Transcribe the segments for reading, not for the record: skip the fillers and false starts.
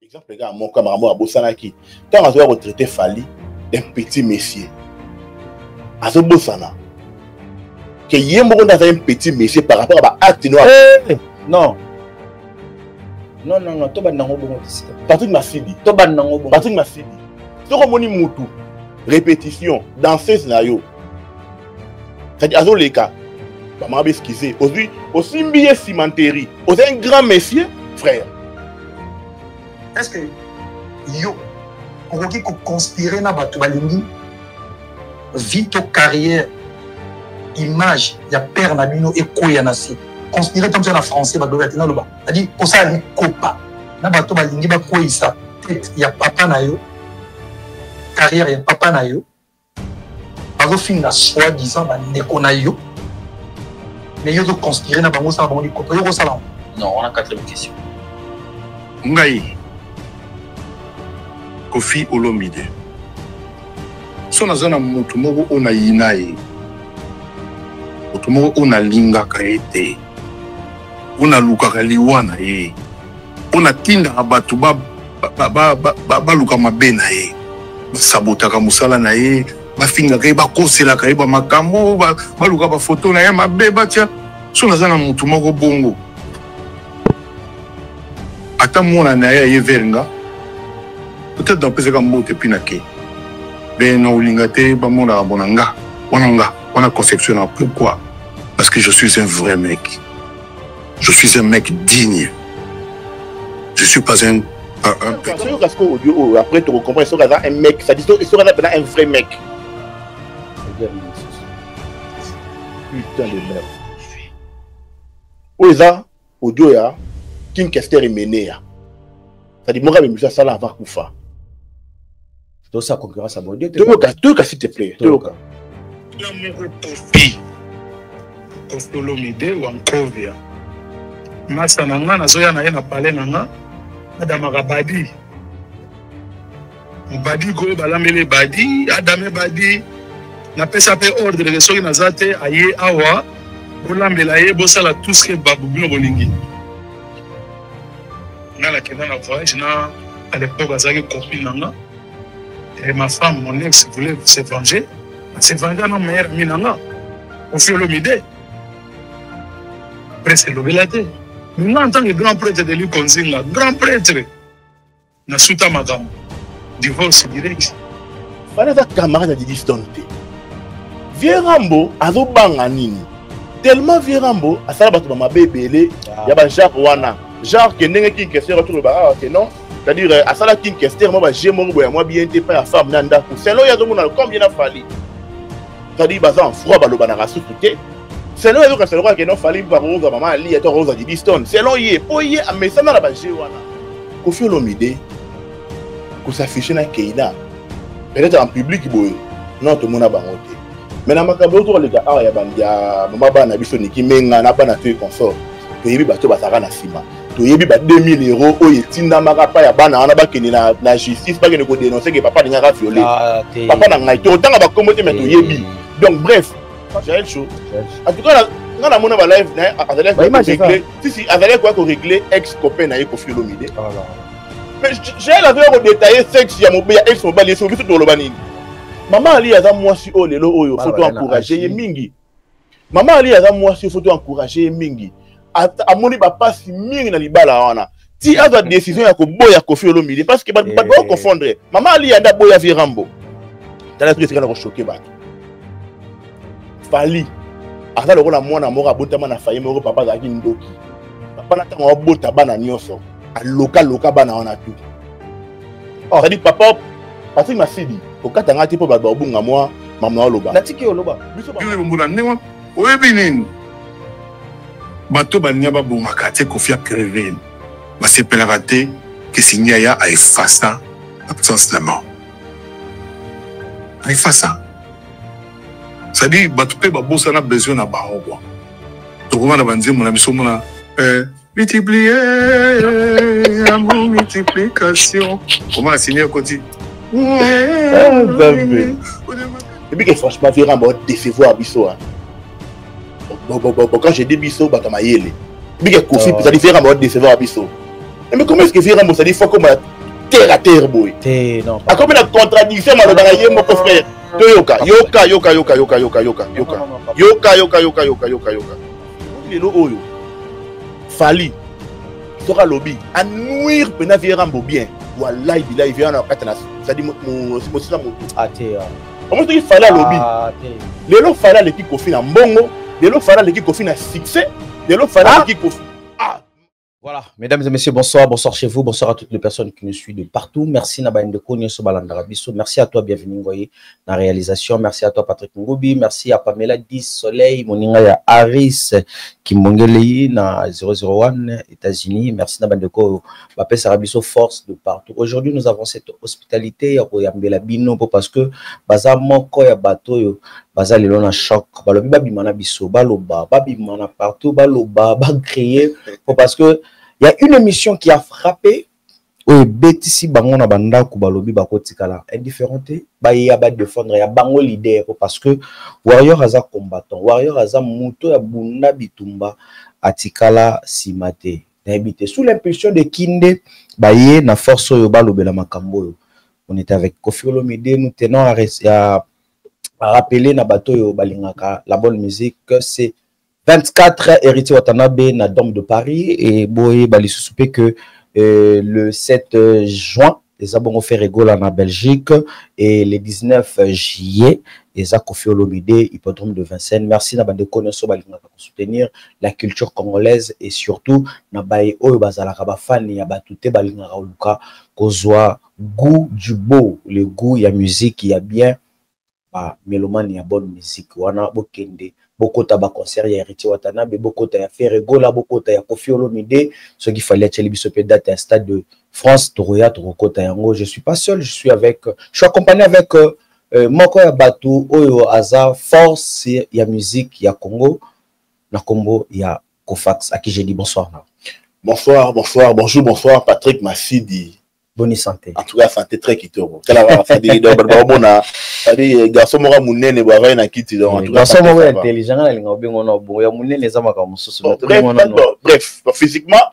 Exemple kaka moko ya makambo abosanaki ntango azoya kotraite Fally d'un petit monsieur, azobosana ke ye moko nde aza un petit monsieur par rapport à baacte no. Hey, non, non, non, non, tobanda yango bongo te sika. Patrick Masidi. Tobanda yango bongo. Patrick Masidi, soki omoni mutu répétition danseuse na yo, c'est-à-dire azoleka, bamama baexcuse, ozwi osimbi ye cimenterie, oza un grand monsieur, frère. Est-ce que yo okoki koconspire na bato balingi vie to carrière, image ya père na bino ekweya na se? Conspire to na français balobi ate naloba, c'est-à-dire kosala likopa na bato balingi bakweyisa tete ya papa na yo, carrière ya papa na yo. Bazofinga soi disant bandeko na yo, mais yo ozoconspire na bango, osala bango likopa, yo okosala yango? Non, wana quatrième question. Ngai Kofi Olomide, so naza na motu moko oyo nayina ye, motu moko oyo nalingaka ye te, oyo nalukaka liwa na ye, oyo natindaka bato baluka mabe na ye, basabotaka mosala na ye, bafingaka ye, bakoselaka ye bamakambo, baluka bafoto na ye mabe batia, so naza na motu moko bongo, ata mwana na ye aye vers nga, peut-être napesaka mbote epuis nake, mais na olinga te bamonaka bona nga wana. Nga wana conception na pourquoi? Parce que je suis un vrai mec, je suis un mec digne, je suis pas un petit. Soki kasi audio oyo, après tokocomprendre soki aza un mec, c'est-à-dire soki aza mpena un vrai mec. Putain de merde, oyo eza audio ya King Kester Emenea, c'est-à-dire moko abemisa asala avant kufa. Tosa concurrence ya audio te. Toyoka, toyoka, s'il te plaît, toyoka. Nga moko Kofi, Kofi Olomide Wankovia, masa na nga, nazoya na ye na palais na nga, adamaka badi mobadi go balambeli badi adame badi. Napesa mpe ordre ke soki naza te, aye awa, bolambela ye, bosala tout ce que bino bolingi. Nga nakenda na voyage na, à l'époque azalaki copine na nga, et ma femme, mon ex, voulait se venger, se venger na meilleur ami na nga Kofi Olomide. Presque elobela te, mais nga en tant que grand prêtre de Likonzinga, grand prêtre, nasuta makambo divorce direct. Fally aza camarade ya Didi Stone te. Vieux Rambo azobanga nini? Tellement vieux Rambo asala bato bamabe ebele ya bagenre wana, genre ke ndenge King Kester atoloba awa ke non, c'est-à-dire asala King Kester mwa baje moko boya mwa bien te pa ya femme na ndako. Selon ye azomona combien na Fally, c'est-à-dire baza en froid, balobanaka susu te. Selon ye azokanisa lokola ke non, Fally bakozwa mama Alia to akozwa Didi Stone. Selon ye, mpo ye amesana na baje wana. Kofi Olomide kosafishe na Keina peut-être en public boye, non, tomona bango te. Mais na makambo oyo tokoleka awa ya ya mama bana na biso Niki Menga na bana to consort, toyebi bato bazalaka na nsima, toyebi ba 2000 euros oyo etindamaka pa ya bana wana bakende na justice, bakende kodénonce ke papa alingaka viole. Ah, te. Papa na ngai, tokotanga bakombo te, mais toyebi. Donc bref, Jael Show, en tout cas nga namona ba live na ye, azalaki Ba image eza. korégler, si si, azalaki koya korégler ex copain na ye Kofi Olomide. Voilà. Mais Jael azalaki kodétailler sexe ya mobe ya ex mobali ye. Soki biso toloba nini? Mama Ali aza mwasi oyo lelo oyo Bana faut to bazali na encourager ye âge. mingi. Mama Ali aza mwasi oyo faut to encourager ye mingi. Amoni bapasi mingi na libala wana ti azwa décision ya koboya Kofi Olomide, parce que bato Eh. bakoconfondre mama Ali anda aboya vieux Rambo. Tala soki esika na kochoquer bato, Fally aza lokola mwana moko abotama na faye moko, papa azalaki ndoki. Papa na ntango abota bana nyonso, alokaloka bana wana tu. Oh. C'est-à-dire papa Patrick Masidi kokata ngai te mpo bato babunga mwa mama oloba. Natiki yo oloba. Biso Yo mbula ndenge wana, oyebi nini? Bato balinga babomaka te Kofi acreve, basepelaka te ke Cindy aya aefasa absence na mort, aefasa. C'est-à-dire bato mpe babosana besoin na bango kua. Tokoma na banzembo na biso mona multiplier amour, multiplication. Koma Cindy akoti. Ah, Nzambe. Et que franchement vieux Rambo décevoir biso, hein. Bon, bon, bon, bon, quand je dis biso, bato ya mayele, bike Kofi, Oh. c'est-à-dire vieux Rambo décevoir biso. Mais comment est-ce que vieux Rambo, c'est-à-dire faut comme terre à terre boye? Te, non. Akomi na contradiction maloba na ye moko, frère. Toyoka, yoka, yoka, yoka, yoka, yoka, yoka, yoka, yoka, yoka, yoka, yoka, yoka, yoka. Lelo oyo Fally soki alobi anuire mpena vieux Rambo bien, wallahi bilahi, vieux wana kati na, c'est-à-dire mosisa motu. Ah te. Omo soki Fally alobi lelo Fally aleki Koffi na mbongo, lelo Fally aleki Koffi na succès, lelo Fally aleki Koffi, ah. Voilà, mesdames et messieurs, bonsoir, bonsoir chez vous, bonsoir à toutes les personnes qui nous suivent de partout. Merci na bandeko nyonso balandaka biso. Merci à toi, bienvenue Ngoye, na réalisation. Merci à toi, Patrick Ngoubi. Merci à Pamela 10 Soleil, moninga ya Harris Kimbongeli na 001 États-Unis. Merci na bandeko bapesa biso force de partout. Aujourd'hui, nous avons cette hospitalité ya koyambela bino parce que baza moko ya bato yo baza lelo na choc. Balobi babima na biso, baloba, babima na partout, baloba, ba créer parce que il y a une émission qui a frappé oyo ebetisi bango na bandako. Balobi bakotikala indifférent te, bayeya badéfendre ya bango leader, parce que Warrior aza combattant, Warrior aza moto ya bunda bitumba, atikala nsima te. Nayebi te, sous l'impulsion de Kinde, baye na force oyo balobela makambo oyo. On était avec Koffi Olomide. Nous tenons à rappeler na bato oyo balingaka la bonne musique, c'est 24, Héritier Watanabe na Dôme de Paris. Et boye balisusu mpe que le 7 juin eza bongo Ferre Gola na Belgique et le 19 juillet eza Koffi Olomide, hippodrome de Vincennes. Merci na bandeko nyonso balingaka soutenir la culture congolaise et surtout na baye oyo bazalaka bafani ya bato te, balingaka koluka kozwa goût du beau, le goût ya musique ya bien, bamélomane ya bonne musique wana. Bokende bokota baconcert ya Héritier Watanabe, bokota ya Ferre Gola, bokota ya Koffi Olomide. Soki Fally atieli biso mpe date ya Stade de France, tokoya, tokokota yango. Je suis pas seul, je suis accompagné avec moko ya bato oyo aza force ya musique ya Congo na kombo ya Kofax, à qui j'ai dit bonsoir na. Bonsoir, bonsoir, bonjour, bonsoir, Patrick Massidi. Bonne santé. En tout cas, santé très kitoko. Kala c'est-à-dire, donc baomona, c'est-à-dire garçon moko munene bo avai na kiti, donc en tout cas garçon moko intelligent na linga obengo na bon ya munene eza makambo mosusu. Bon, bref, bon, bref, physiquement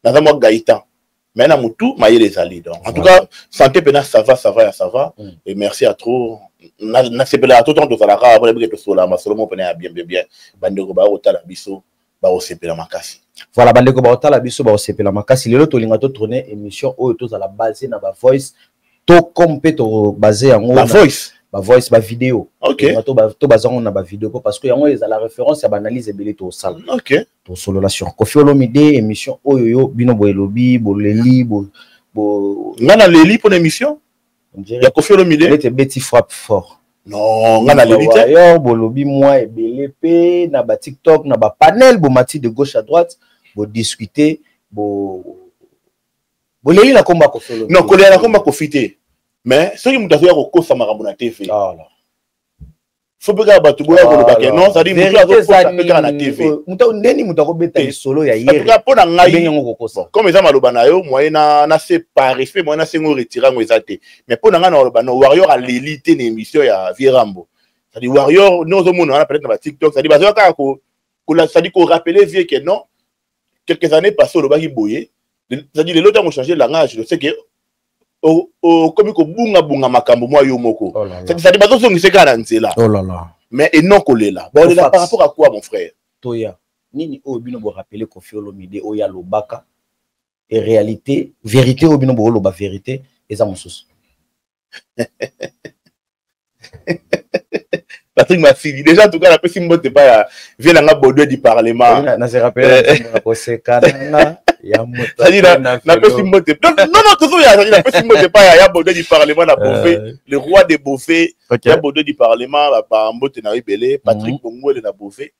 naza mwa Gaëtan, mais na mutu mayele ezali. Donc en tout cas, santé pena ça va, ça va, ça va. Et merci à trop, nasepelaka to ntango tozalaka mpona bike tosola masolo moko pena ya bien, bien, bien. Bandeko baotala biso baosepela makasi. Voilà, bandeko baotala biso baosepela makasi. Lelo tolinga totourne émission oyo tozala basé na bavoice to comme mpe tobase yango. Bavoice? Bavoice, bavideo. Ok. To baza yango na bavideo po parce que yango ezala référence ya baanalyse ebele tosala. Tosolola sur Koffi Olomide, émission oyo yo bino boyelobi boleli bo Nga na leli mpona émission ya Koffi Olomide? Nete ebeti frappe fort. Non, nga na leli te. Ailleurs bolobi mwa ebele mpe na baTikTok, na bapanel, bomati de gauche à droite, bodiscute, bo boleli na komba Koffi Olomide. Non, kolela na komba Koffi te, mais soki moto azoya kokosa makambo na TV, faut mpe kaka bato boya koloba ke non, c'est-à-dire moto azokosa mpe kaka na TV. Ndeni moto akobeta lisolo ya ye mpo na ngai yango kokosa? Comme eza maloba na yo, moyen na se par respect, moyen na sengo retire yango eza te. Mais mpo na ngai na maloba no, Warrior aleli te na émission ya vieux Rambo. C'est-à-dire Warrior ne ozomona wana peut-être na baTikTok, c'est-à-dire bazoya kaka, c'est-à-dire korappeler vieux ke non, quelques années passées olobaki boye, c'est-à-dire lelo ntango changer langage, c'est que okomi kobungabunga makambo mwa yo moko. C'est-à-dire bazozongisa kaka na nzela. Oh là là. Mais eno kolela, baolela par rapport à quoi, mon frère? Toya nini oyo bino borappeler Koffi Olomide oyo alobaka et réalité, vérité oyo bino booloba, vérité eza mosusu? Patrick Massili, déjà, en tout cas, napesi mbote pa ya vieux nanga Baudouin du Parlement. Nase rappeler koseka nanga ya moto. Napesi mbote, non, non, tozoya, napesi mbote pa ya Baudouin du Parlement na Beauvais, le roi de Beauvais, ya Baudouin du Parlement, bambote na ebele. Patrick Bongwele na Beauvais,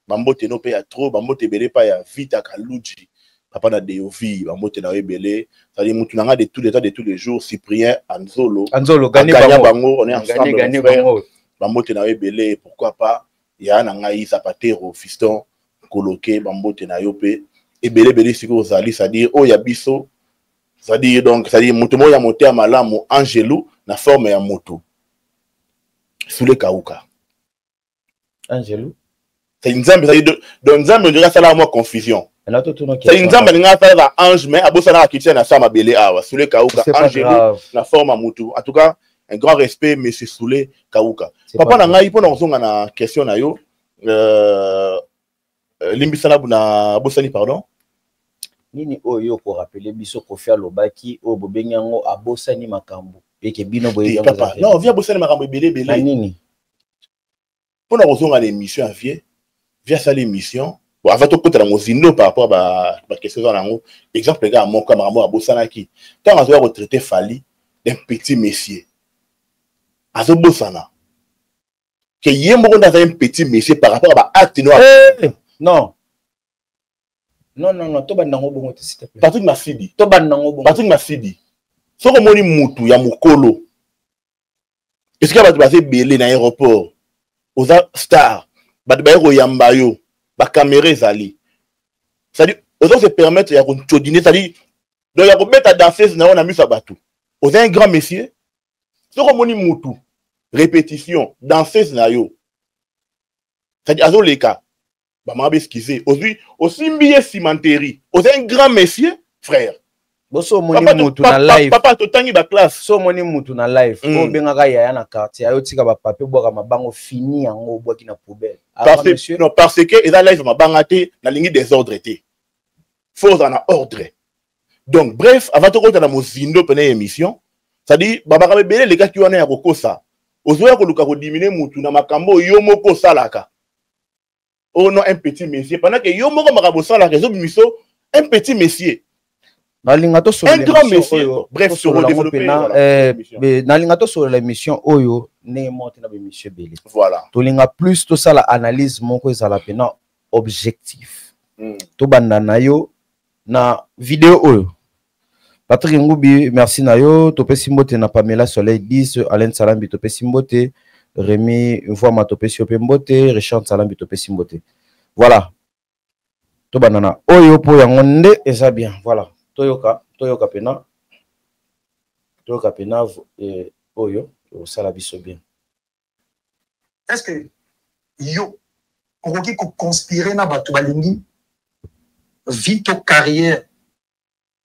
bambote no mpe ya trop, bambote ebele pa ya Vita Kaluji, papa na Deovi, bambote na ebele. C'est-à-dire mutu nanga de tous les temps, de tous les jours, Cyprien Anzolo. Anzolo gagné bango, on est ensemble, gagné bango, bambote na ebele. Pourquoi pas ya na ngai Zapatero Fiston Koloke, bambote na yo mpe ebele ebele. Sikoyo ozali, c'est-à-dire oyo ya biso, c'est-à-dire donc, c'est-à-dire moto moko ya motema malamu, Angelu na forme ya moto Sule Kauka. Angelu. C'est nzambe, c'est-à-dire donc nzambe ondiri asalaka mwa confusion. C'est Nzambe alinga asalaka ange, mais abosanaka kitien na sa mabele awa. Soule Kauka, angelu na forme ya mutu. En tout cas, un grand respect, monsieur Soule Kauka. Papa na ngai, mpona kozonga na question na yo, limbisa na bosani, pardon. Nini oyo okorappeler biso Kofi alobaki, oyo bobengi yango abosani makambo eke bino boyebi? Papa, non, vieux abosani makambo ebele ebele. Nini? Mpona kozonga na émission ya vieux, vieux asali émission. Bon, avant tokotela mozindo par rapport baquestion eza nango, exemple kaka moko ya makambo abosanaki, ntango azoya kotraiter Fally d'un petit monsieur, azobosana ke ye moko nde aza un petit monsieur par rapport à baacte no. Hey, non, non, non, non, tobanda yango bongo te, s'il te plaît. Patrick Masidi. Tobanda yango bongo. Patrick Masidi, soki omoni mutu ya mokolo esika bato baza ebele na aéroport, oza star, bato baye koyamba yo, bacaméra ezali, c'est-à-dire oza se permettre ya kontodine, c'est-à-dire donc ya kobeta danseuse na yo na miso ya bato, oza un grand monsieur. Soki omoni mutu répétition, danseuse na yo, c'est-à-dire azoleka, bamama baexcuse, ozwi osimbi ye cimenterie, oza un grand monsieur, frère. Boso omoni mutu na live. Papa, totangi baclasse. So omoni mutu na live, oyo obengaka yaya na quartier, ayo tika bapapier, obwaka mabango, fini yango, obwaki na poubelle. Parce, non, parce que eza live mabanga te, nalingi désordre te, faut ozala na ordre. Donc bref, avant tokota na mozindo pene ya émission, c'est-à-dire babaka ebele elekaki wana ya kokosa, ozoya koluka kodiminuer mutu na makambo oyo yo moko osalaka. Oh non, un petit monsieur, pendant que yo moko makambo osalaka ezobimiso un petit monsieur. Nalinga Un grand monsieur. Bref, nalinga tosolola émission oyo ndenge moko te na baémission ebele. Voilà. Tolinga plus tosala analyse moko ezala mpena objectif. Tobanda na yo na video oyo. Patrick Ngubi, merci na yo. Topesi mbote na Pamela Soleil 10, Alain Salambi, topesi mbote, Rémi Mvoama, topesi yo mpe mbote, Richard Salambi, topesi mbote. Voilà, tobanda na oyo mpo yango nde eza bien. Voilà, toyoka, toyoka pena, toyoka pena oyo osala biso bien. Est ce que yo okoki koconspirer na bato balingi vie to carrière,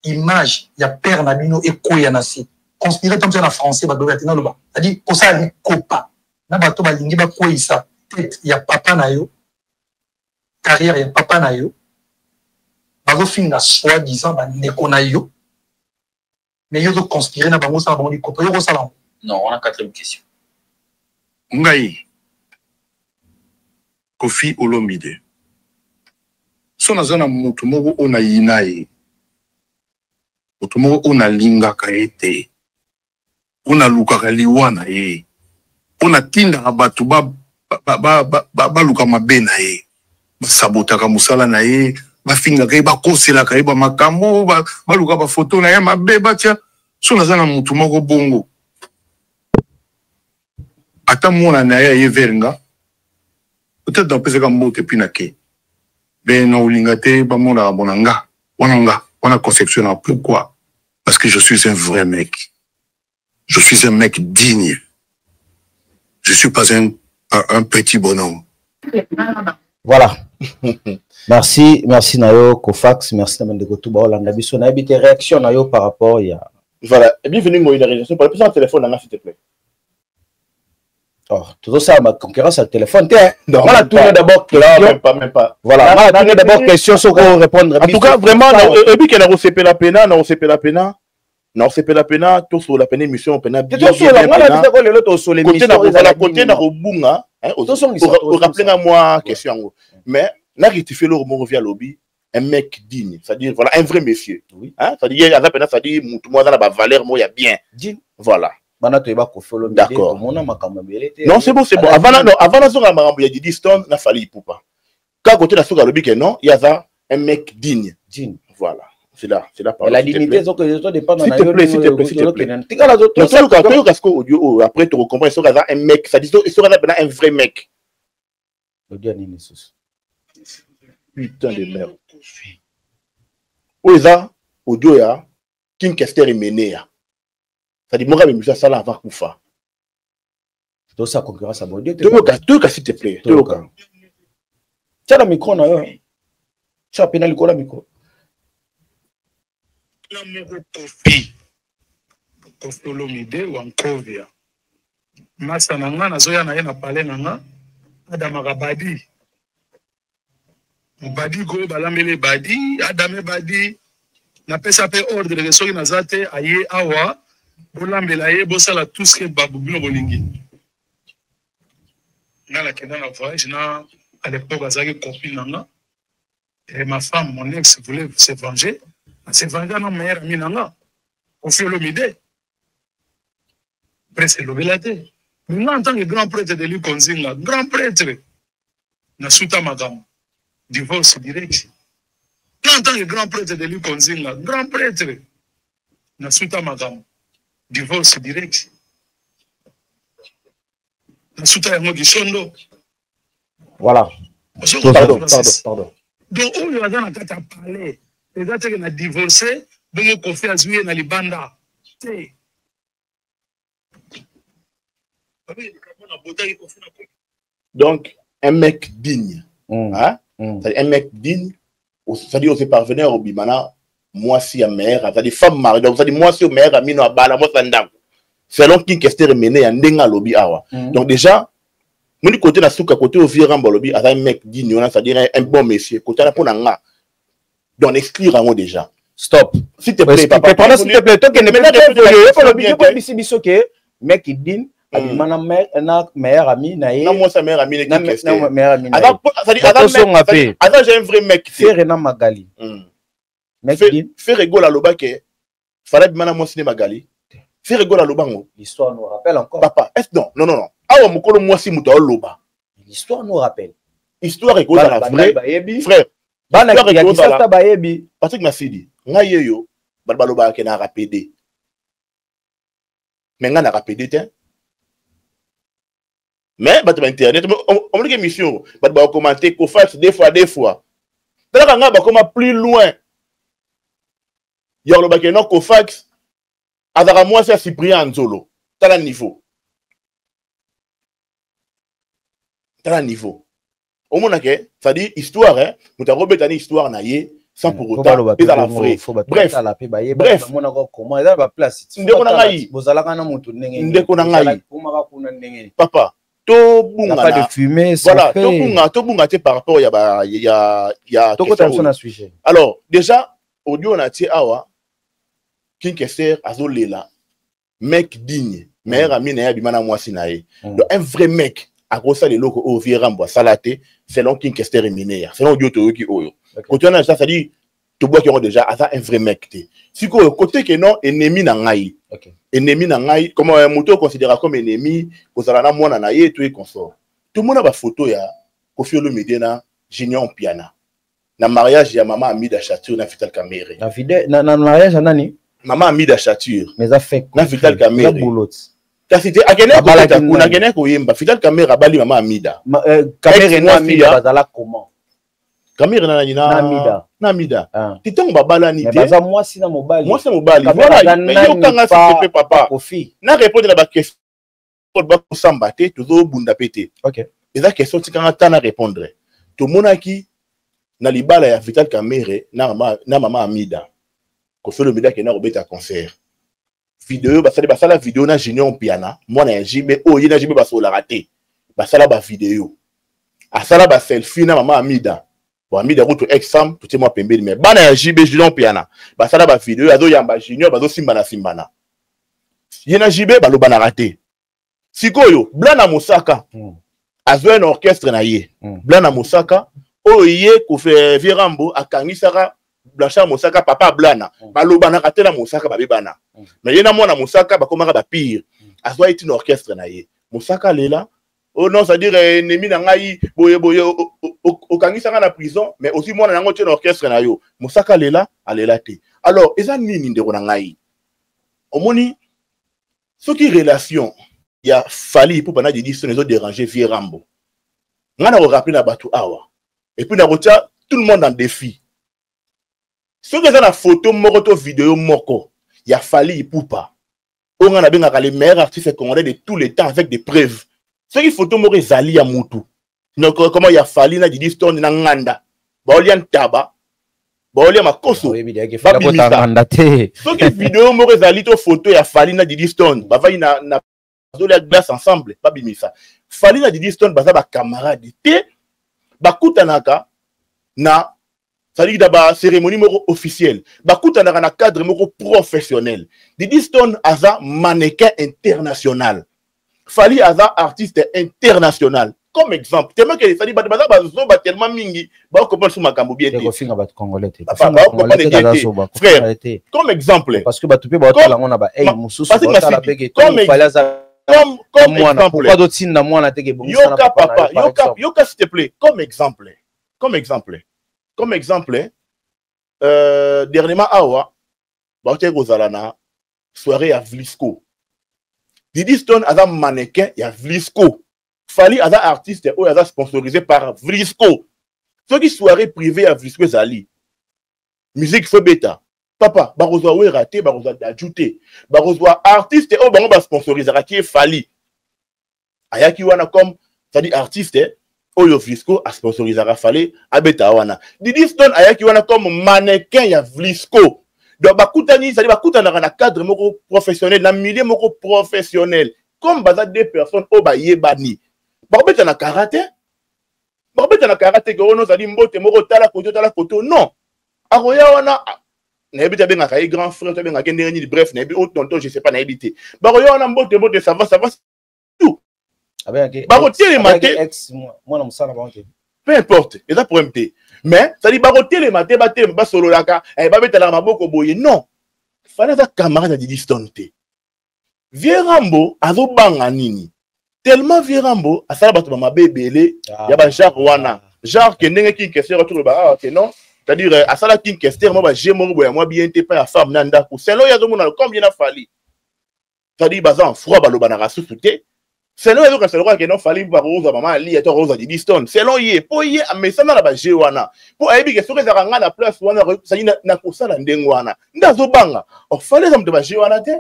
image ya père na bino ekweya na se? Conspirer to na français bato te naloba, c'est-à-dire kosala likopa na bato balingi bakweyisa tête ya papa na yo, carrière ya papa na yo, bazofinga soi-disant bandeko na yo, mais yo ozoconspirer na bango, osala bango likopa, yo kosala yango? Non, on a quatrième question. Ngai Kofi Olomide, so naza na motu moko oyo nayina ye, motu moko oyo nalingaka ye te, oyo nalukaka liwa na ye, oyo natindaka bato baluka mabe na ye, basabotaka mosala na ye, bafingaka ye, bakoselaka ye bamakambo, baluka bafoto na ye mabe batia, so naza na motu moko bongo, ata mwana na ye aye vers nga, peut-être napesaka mbote mpi na ke me na olinga te bamonaka bona nga wana, nga wana conception na. Pourquoi? Parce que je suis un vrai mec, je suis un mec digne, je suis pas un petit bonhomme. Voilà, merci, merci na yo Kofax, merci na bandeko tu baolanda biso. Nayebi te réaction na yo par rapport ya Voilà, et bienvenue Moïse la réalisation. Parle plus en téléphone nanga, s'il te plaît. Oh, tozosala ma concurrence ya téléphone te. Non, voilà, tourne d'abord question. Non, même pas, même pas. Voilà, voilà, tourne d'abord question, soko répondre. En tout cas, vraiment, ebi ke na kosepela pena, na kosepela pena, na kosepela pena, tosolola pena émission pena bien. Lelo tosolola. Émission côté na kobunga, orappeler nga moi question yango, mais na rectifier loro moko via lobby, un mec digne, c'est-à-dire voilà, un vrai monsieur. Oui. Hein, c'est-à-dire aza pena, c'est-à-dire mutu mo aza na bavaleur moko ya bien. Digne. Voilà. Bana toyeba Kofi Olomide. D'accord. Tomona makambo ebele te. Non, c'est bon, c'est bon. Avant, non, avant nazonga makambo ya Didi Stone na Fally Ipupa, kaka côté na soki alobi ke non, ye aza un mec digne. Digne. Voilà, c'est là, c'est là. La dignité ezodépendre. S'il te plaît, s'il te plaît, s'il te plaît. Tikala. Toyoka, toyoka siko audio oyo, après tokocomprendre soki aza un mec, c'est-à-dire soki aza pena un vrai mec. Audio nini susu? Putain de merde, oyo eza audio ya King Kester Emenea, c'est-à-dire moko abemisa asala avant kufa. Tosala concurrence ya baaudio te. Toyoka, toyoka, s'il te plaît, toyoka. Tia na micro na yo. Tia pena likolo ya micro. Na moko Koffi. Koffi Olomide Wankovia. Masta na nga nazoya na ye na palais na nga adamaka badi badi go balambeli badi adame badi napesa mpe ordre ke soki naza te aye awa bolambela ye bosala tout ce que bino bolingi. Nga nakenda na voyage na à l'époque azalaki copine na nga et ma femme mon ex voulait se venger, se venger na meilleur ami na nga Koffi Olomide. Presse elobela te. Mais nga en tant que grand prêtre de Likonzinga, grand prêtre na suta makambo divorce direct. Nga en tant que grand prêtre de Likonzinga, grand prêtre na suta makambo divorce direct. Na suta yango kisondo. Voilà. Pardon, pardon, pardon. Donc oyo aza na kati ya palais eza teke na divorce bongo Koffi azwi ye na libanda te. Donc un mec digne, hein? C'est-à-dire un mec digne, c'est-à-dire on parvenir au bimana mwasi ya meilleur, c'est-à-dire femme mariée, donc c'est-à-dire mwasi au meilleur ami no abala mwasi ya ndako. Selon King Kester Mene ya ndenge alobi awa. Donc déjà moni côté na suka côté au vieux Rambo alobi aza un mec digne wana, c'est-à-dire un bon monsieur côté na pona nga. Donc exclure yango déjà. Stop. S'il te plaît, papa. Pardon, s'il te plaît. Toi qui ne Maintenant, peux pas je peux évoluer, te faut le dire dire, bien faut dire, que mec digne, abima na na meilleur ami na ye. Na moi sa meilleur ami na Na King Kester. na meilleur ami na ye. Aza, c'est-à-dire, Bato aza songa mec, c'est-à-dire, pe. aza, j'ai un vrai mec, c'est. Ferre na Magali. Mec digne. Ferre Gola aloba ke, fallait abima na mwasi ne Magali. Ferre Gola aloba ngo. L'histoire nous rappelle encore. Papa, est-ce non, non, non, non. Awa mokolo mwasi moto aloba. L'histoire nous rappelle. Histoire ekozala Bana vrai. bayebi. Frère. Bana Histoire ya ekozala. Kisasa bayebi. Patrick Masidi, ngai yeyo, bato balobaka ke na rapede. Mais ngai na rapede te. Mais bato ba internet, omoniki émission, bato ba commenter Kofax deux fois, deux fois. Talaka ngai bakoma plus loin. Ya olobaki non Kofax azalaka mwasi ya Cyprien Nzolo. Tala niveau. Tala niveau. Omonake, c'est-à-dire histoire, hein, moto akobeta ni histoire na ye sans pour Faut autant baloba pe ezala bongo, vrai. faut bato Bref. batala pe bayeba, Bref. bamonaka comment, eza na ba place. Faut Ndeko na batala, ngai. bozalaka na moto ndenge nini? Ndeko na ngai. Bozalaka, bomaka kuna ndenge nini? Papa, tobunga Y a pas na de fumée, sans Voilà, fait. tobunga, tobunga te par rapport ya ba, ya, ya Tokota question biso na sujet. Alors, déjà, audio na tie awa, King Kester azolela, mec digne, meilleur ami na ye abima na mwasi na ye. Donc, un vrai mec, akosala eloko oyo vieux Rambo asala te, selon King Kester Emeneya, selon audio toyoki oyo. Côté wana, ça, c'est-à-dire, tobwaki yango déjà, aza un vrai mec te. Sikoyo, côté ke non, ennemi na ngai. Ennemi na ngai, comme moto considéré comme ennemi, kozala na mwana na ye, to ye consort. Tout le monde a ba photo ya Koffi Olomide na Junior Mpiana. Na mariage ya mama Amida Chatur na Vital Kamerhe. Na vide, na, na mariage ya nani? Mama Amida Chatur. Mais ça fait Na Vital Kamerhe. Eza boulot. Kasi te, akende Abala kobeta ki kuna, nani? akende koyemba. Vital Kamerhe abali mama Amida. Ma Kamerhe Ex na mwasi Amida ya bazala comment? Kamerhe na nani? Na Na Amida. Na Amida. Ah. Ti ntango babalani Mais te. baza mwasi na mobali. Mwasi na mobali. Kamerhe Voilà, aza mais nani yo kanga pa s'il te plaît, papa. Koffi. Na répondre na ba question, ba kosamba te, tozobunda pe te. Eza question tikanga ta na répondre. Tomonaki na libala ya Vital Kamerhe na mama, na mama Amida. Koffi Olomide akenda kobeta concert. Vidéo, basali, basala vidéo na Junior Mpiana, mwana ya JB, oyo ye na JB basololaka te. Basala ba vidéo. Asala ba selfie na mama Amida. Bon, Amida kutu ex-femme, totie mwa pembeni, mais bana ya JB Junior Mpiana, basala ba vidéo, azoyamba Junior, bazosimbana simbana. Ye na JB balobanaka te. Sikoyo, Blana Mosaka, azwa un orchestre na ye. Blana Mosaka, oyo ye Koffi Vieux Rambo akangisaka Blanchard Mosaka, papa Blana. Balobanaka te na Mosaka, babebana. Mais ye na mwana Mosaka, bakomaka ba pire. Azwa ye ti na orchestre na ye. Mosaka lela, oh non, c'est-à-dire, ennemi na ngai, boye, boye, okangisaka na prison, mais aussi mwana nango tie na orchestre na yo. Mosaka lela, alela te. Alors, eza nini ndeko na ngai? Omoni, soki relation ya Fally Ipupa na Didi Stone ezo déranger Vieux Rambo. Nga na ko rappeler na bato awa. Et puis na kotia tout le monde en défi. Soki eza na photo moko to vidéo moko ya Fally Ipupa, oyo nga nabengaka les meilleurs artistes congolais de tous les temps avec des preuves. Soki photo moko ezali ya mutu, donc comment ya Fally na Didi Stone na Nganda, baolia ntaba, Baolia makoso. Babimisa te. Soki video moko ezali to photo ya Fally na Didi Stone, bavandi na bazolia glace ensemble, babimisa. Fally na Didi Stone baza bacamarade te, bakutanaka na, c'est-à-dire na bacérémonie moko officielle, bakutanaka na cadre moko professionnel. Didi Stone aza mannequin international, Fally aza artiste international. Comme exemple, tellement que, c'est-à-dire bato baza bazoba tellement mingi, bakocomprendre so makambo bien te. Kofinga bato congolais te. Baocomprendre bien te, frère. Comme exemple, parce que bato mpe baotala yango na ba ei mosusu, baotala mpe ke Fally aza comme exemple, pourquoi totinda mwana te ke Yoka papa, yoka, yoka s'il te plaît. Comme exemple, comme exemple, comme exemple, dernièrement awa baotaki kozala na soirée ya Vlisco. Didi Stone aza mannequin ya Vlisco, Fally aza artiste oyo aza sponsorisé par Vlisco. Soki soirée privée ya Vlisco ezali, musique faut beta, papa. Bakozwa Wera te, bakozwa Dadju te, bakozwa artiste oyo bango basponsorisaka ki. Fally ayaki wana comme, c'est-à-dire, artiste oyo Vlisco asponsorisaka, Fally abeta wana. Didi Stone ayaki wana comme mannequin ya Vlisco. Donc bakutani, c'est-à-dire bakutanaka na cadre moko professionnel, na milieu moko professionnel. Comme baza deux personnes oyo bayebani, bakobeta na karaté, bakobeta na karaté ke ono ozali mbote moko, tala koto, tala koto. Non, akoya wana, nayebi te, abengaka ye grand frère to abengaka ye ndenge nini, bref, nayebi o tonton, je sais pas, nayebi te. Bakoya wana mbote mbote, ça va, ça va, tout. Bakotelema te. Mwana mosala bango te. Peu importe, eza problème te, mais c'est-à-dire bakotelema te, batelema, basololaka, babetalaka maboko boye. Non, Fally aza camarade ya Didi Stone te. Vieux Rambo azobanga nini? Tellement vieux Rambo asala bato bamabe ebele ya bagenre wana, genre ke ndenge King Kester atoloba awa ke non, c'est-à-dire asala King Kester mwa baje moko boye ya mwa bien te pa ya femme na ndako. Selon ye, azomona comme ye na Fally, c'est-à-dire baza en froid, balobanaka susu te. Selon ye, azokasa lokola ke non, Fally bakozwa mama alia to akozwa Didi Stone. Selon ye, mpo ye amesana na baje wana, mpo ayebi ke soki ezalaka ngai na place wana, sali na kosala ndenge wana nde azobanga. Or Fally eza moto baje wana te.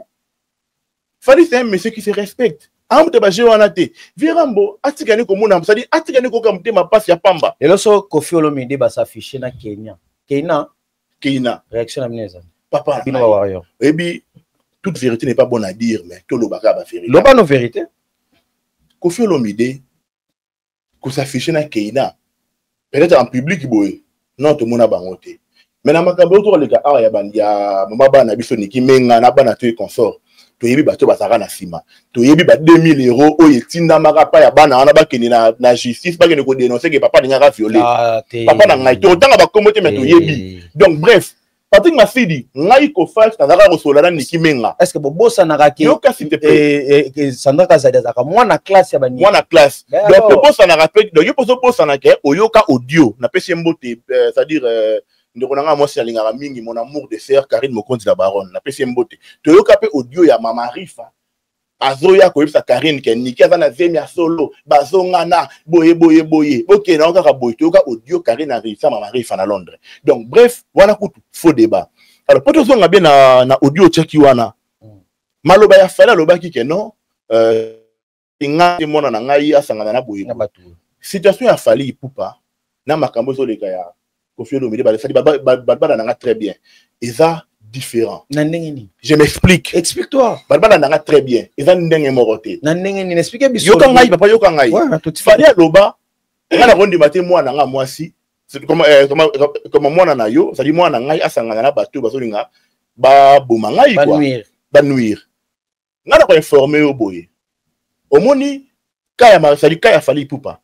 Fally, c'est un monsieur qui se respecte, aza moto baje wana te. Vieux Rambo atikani komona, c'est-à-dire atikani koyoka motema mpasi ya pamba. Lelo so Koffi Olomide basaffiche na Kenya, Keina. Keina. Réaction na bino ezali? Papa, bino bawarrior. Oyebi, toute vérité n'est pas bonne à dire, mais tolobaka bavérité. Loba no vérité. Koffi Olomide kosaffiche na Keina, peut-être en public boye, non, tomona bango te. Mais na makambo oyo tokoleka awa ya mama bana biso Niki Menga na bana to consort, toyebi bato bazalaka na nsima, toyebi ba 2000 € oyo etindamaka pa ya bana wana bakende na justice, bakende kodénonce ke papa alingaka viole. Ah, papa na ngai, totanga bakombo te, mais toyebi. Donc bref, Patrick Masidi, ngai Koffi nazalaka kosola na Niki Menga. Est ce que bobosanaka ke Yoka, s'il te plaît. Sandra Kazadi azalaka mwana classe ya baniki? Mwana classe. Donc tobosanaka mpe. Donc yo mposo obosanaka, oyoka audio, napesi ye mbote, c'est-à-dire ndeko na ngai mwasi alingaka mingi, mon amour de sœur Karine Mokonzi la baronne, napesi ye mbote. Toyoka mpe audio ya mama Rifa azoya koyebisa Karine ke Niki aza na zemi ya solo, bazongana boye boye boye, bokende yango kaka boye. Toyoka audio Karine arisa mama Rifa na Londres. Donc bref, wana kutu faux débat. Alors po tozonga bien na audio otiaki wana, maloba ya Fally, alobaki ke non, nga te, mwana na ngai asangana na boye. Situation ya Fally Ipupa na makambo ezoleka ya Koffi Olomide, basali balabala na nga très bien, eza différent. Na ndenge nini? Je m'explique. Explique toi. Balabala na nga très bien, eza ndenge moko te. Na ndenge nini? Explique biso. Yoka ngai papa, yoka ngai. Fally aloba: nga na kondima te mwana nga mwasi comme mwana na yo, c'est-à-dire mwana na ngai asangana na bato bazolinga baboma ngai quoi, banuire ngai. Na koinforme yo boye, omoni ka ya, c'est-à-dire ka ya Fally Ipupa,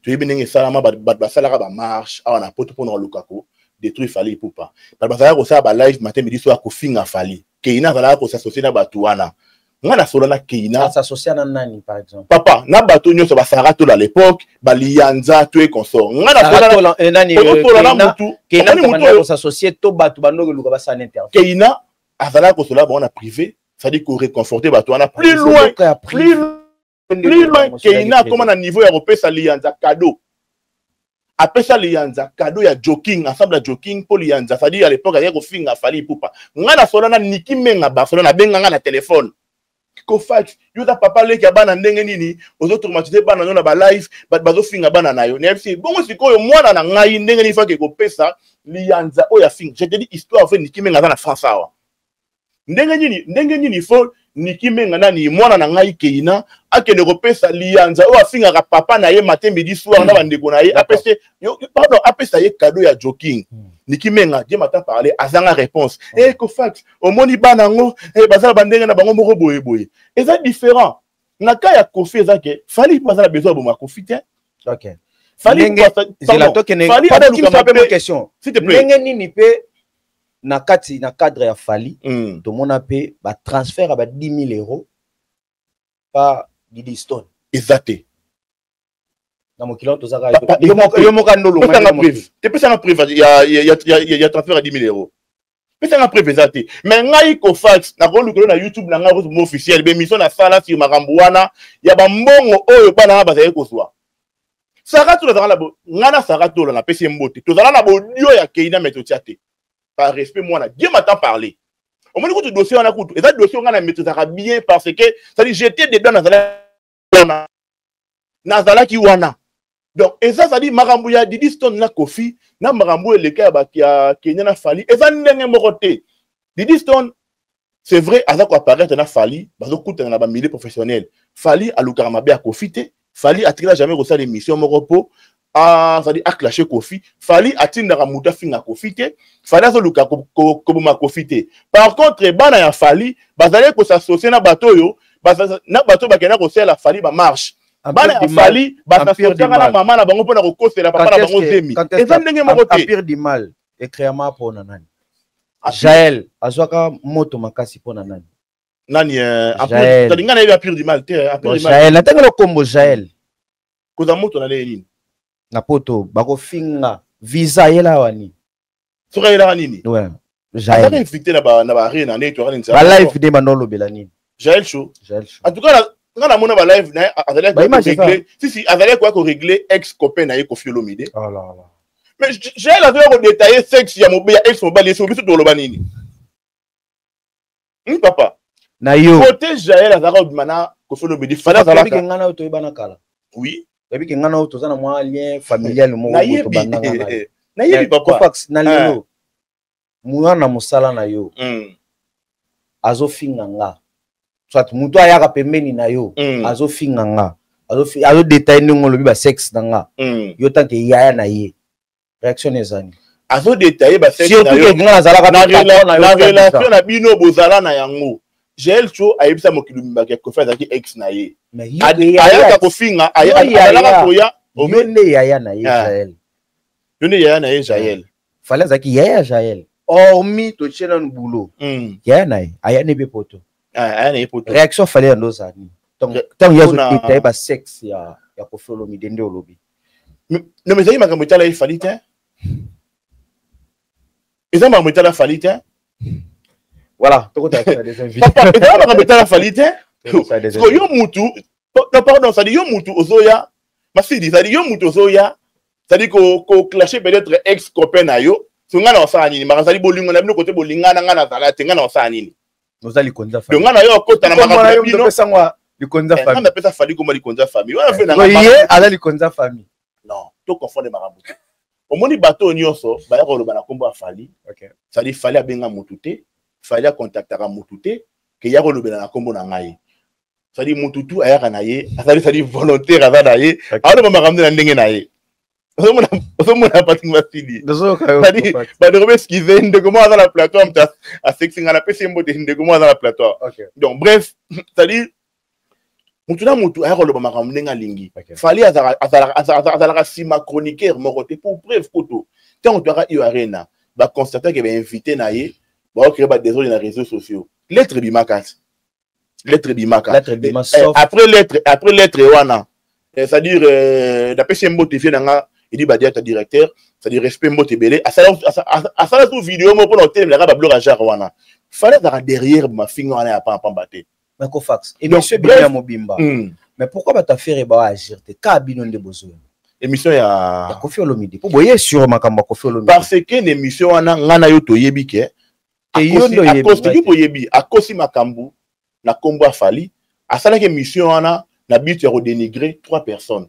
toyebi ndenge esalama. Bato basalaka bamarche awa na Poto mpona koluka ko détruire Fally Ipupa. Bato bazalaka kosala balive matin, midi, soir, kofinga Fally. Keina azalaka kosassocie na bato wana. Nga nasola na Keina. Asassocia na nani, par exemple? Papa, na bato nyonso basara tola, à l'époque balianza to et consort. Nga nasola na mutu kosassocie to bato bandoki luka basala interview. Keina azalaka kosola bango na privé, c'est-à-dire koréconforter bato wana. Plus loin, plus plus loin, Keina akóma na niveau ya kopesa Lianza cadeau. Apesa Lianza cadeau ya jogging, ensemble ya jogging, mpo Lianza, c'est-à-dire à l'époque, ayaki kofinga Fally Ipupa. Ngai nasola na Niki Menga Barcelone, abenga nga na telefone. Kofax, yo oza papa leki ya bana ndenge nini ozotraumatise bana no na balive, bato bazofinga bana na yo. Nayebisi bongo sikoyo mwana na ngai ndenge nini fake kopesa liyanza oyo afinga. Je te dis histoire vrai, Niki Menga aza na France awa. Ndenge nini fo Niki Menga, nani, mwana na ngai Keina akende kopesa liyanza oyo afingaka papa na ye matin, midi, soir na bandeko na ye, apesa, pardon, apesa ye cadeau ya joking. Niki Menga, Dieu m'entend parler, azanga réponse. Eh, Kofax, omoni bana yango, eh, baza na bandenge na bango moko boye boye, eza différent na cas ya Kofi. Eza ke Fally mpo aza na besoin ya boma Kofi te. Fally, question, ndenge nini mpe na kati na cadre ya Fally tomona mpe batransfert ya ba 10 000 euros pa Didi Stone? Eza te. Na mokili wana tozaka yo moko ndolonga te. Pesanga preuve ya transfert ya 10 000 euros, pesanga preuve. Eza te. Mais ngai Kofax, nakolukelo na YouTube na ngai mo officiel, bémission nasala sur makambo wana ya bambongo oyo bana wana bazali kozwa. Sara Tola azala na ngai, na Sara Tola napesi ye mbote, tozala na bodio ya Keina, mais totia te par respect. Mwana, Dieu m'entend parler, omoni kutu dossier wana kutu eza dossier ngai na maîtrisaka bien, parce que c'est-à-dire j'étais dedans, nazalaki wana, nazalaki wana. Donc eza, c'est-à-dire makambo ya Didi Stone na Kofi na makambo eleka ya bato ya Kenya na Fally eza ndenge moko te. Didi Stone, c'est vrai, aza koapparaître na Fally, bazokutana na bamilieu professionnel. Fally alukaka mabe ya Kofi te. Fally atikala jamais kosala émission moko mpo azali aclashe Kofi. Fally atindaka moto afinga Kofi te. Fally azoluka koboma Kofi te. Par contre, bana ya Fally bazali kos'associer na bato oyo, na bato oyo bakenda kosalela Fally bamarche. Bana ya Fally bas'associaka na mama na bango mpona kokosela papa na bango zemi. Eza ndenge moko te. Empire du Mal ecréama mpona nani? Jael azwaka moto makasi mpona nani? Nani? Ngai nayebi Empire du Mal te. Jael, natangela kombo Jael. Kozwa moto na ndenge nini? Na poto bakofinga visa, ayela awa nini? Soki ayelaka nini? Azaka invité na baarena nde toyaka nini? Balive nde banda olobela nini? Jael Show. Jael Show. En tout cas, nga namona balive na ye, azali, si si, azali koya korégler ex copain na ye Kofi Olomide. Oh là là. Mais Jael azali kodétailler sexe ya mobe ya ex mobali. Esi biso toloba nini? Papa na yo. Kote Jael azalaka kobima na Kofi Olomide, Fally azalaka. Nga na yo toyebana kala. Oui. Oyebi ke nga na yo toza na mwa lien familial moko. Nayebi, nayebi, papa. Kofax, na lelo mwana mosala na yo azofinga nga, soit moto ayaka pembeni na yo azofinga nga, azodétailler ndenge olobi basexe na nga, yo tant que yaya na ye, réaction ezani? Azodétailler basexe? Surtout ke nga nazalaka na relation na bino, bozala na yango. Jael Cho ayebisa mokili mobimba ke Kofi azalaki ex na ye, ayaka kofinga, azalaka koya. Yo nde yaya na ye Jael. Yo nde yaya na ye Jael. Fally azalaki yaya ya Jael, hormis totie nanu boulot, yaya na ye aya ne mpe poto. Aya na ye poto. Réaction Fally yando ozala nini ntango ye azodétailler basexe ya Kofi Olomide nde olobi? Non, mais ezali makambo etala ye Fally te, eza makambo etala Fally te. Voilà, tokotala des invités. Papa, ezala makambo etala Fally te. Yo mutu, non, pardon, c'est-à-dire yo mutu ozoya masidi, c'est-à-dire yo mutu ozoya, c'est-à-dire koclasher peut-être ex copain na yo, so ngai na osala nini? Maka azali bolingo na bino kote bolingana, ngai nazala te, ngai na osala nini? Oza likonzi ya Donc ngai na yo akota na makambo na bino. Likonzi ya famille. Napesa Fally komba likonzi ya famille wana fe na ye aza likonzi ya famille. Non, toconfondre makambo te. Omoni bato oyo nyonso baya koloba na nkombo ya Fally, c'est-à-dire Fally abenga motu te, Fally akontaktaka motu te ke ya kolobela na nkombo na ngai. C'est-à-dire motu tu ayaka na ye, azali, c'est-à-dire volontaire, aza na ye, aoloba makambo na ndenge na ye. Ozomona Patrik Masidi, bandeko baexcuse, ndeko moko aza na plateau, moto asekisi ngai, napesi ye mbote, ndeko moko aza na plateau. Donc bref, c'est-à-dire motu na motu aya koloba makambo ndenge alingi. Fally azalaka nsima chroniqueur moko te. Pour preuve, kutu ntango toyaka iyo arena, baconstater ke bainvité na ye baocréer badésordre na réseaux sociaux, lettre ebimaka ti, lettre ebimaka. Après lettre wana, c'est-à-dire napesi ye mbote, vie na nga edi badiata directeur, c'est-à-dire respect, mbote ebele, asala tu video moko mpona kotelemelaka babiloko ya genre wana. Fally azalaka derrière mafinga wana ya pampamba te. Makofax, émission ebimi ya mobimba, mais pourquoi bato affaire baagir te ka bino nde bozoya? Émission ya? Ya Kofi Olomide, mpo boye sur makambo ya Kofi Olomide. Parce que na émission wana, ngai na yo toyebi ke akosi, boyebi akosi makambo. na kombo ya Fally. Asalaki émission wana na but ya kodénigrer trois personnes: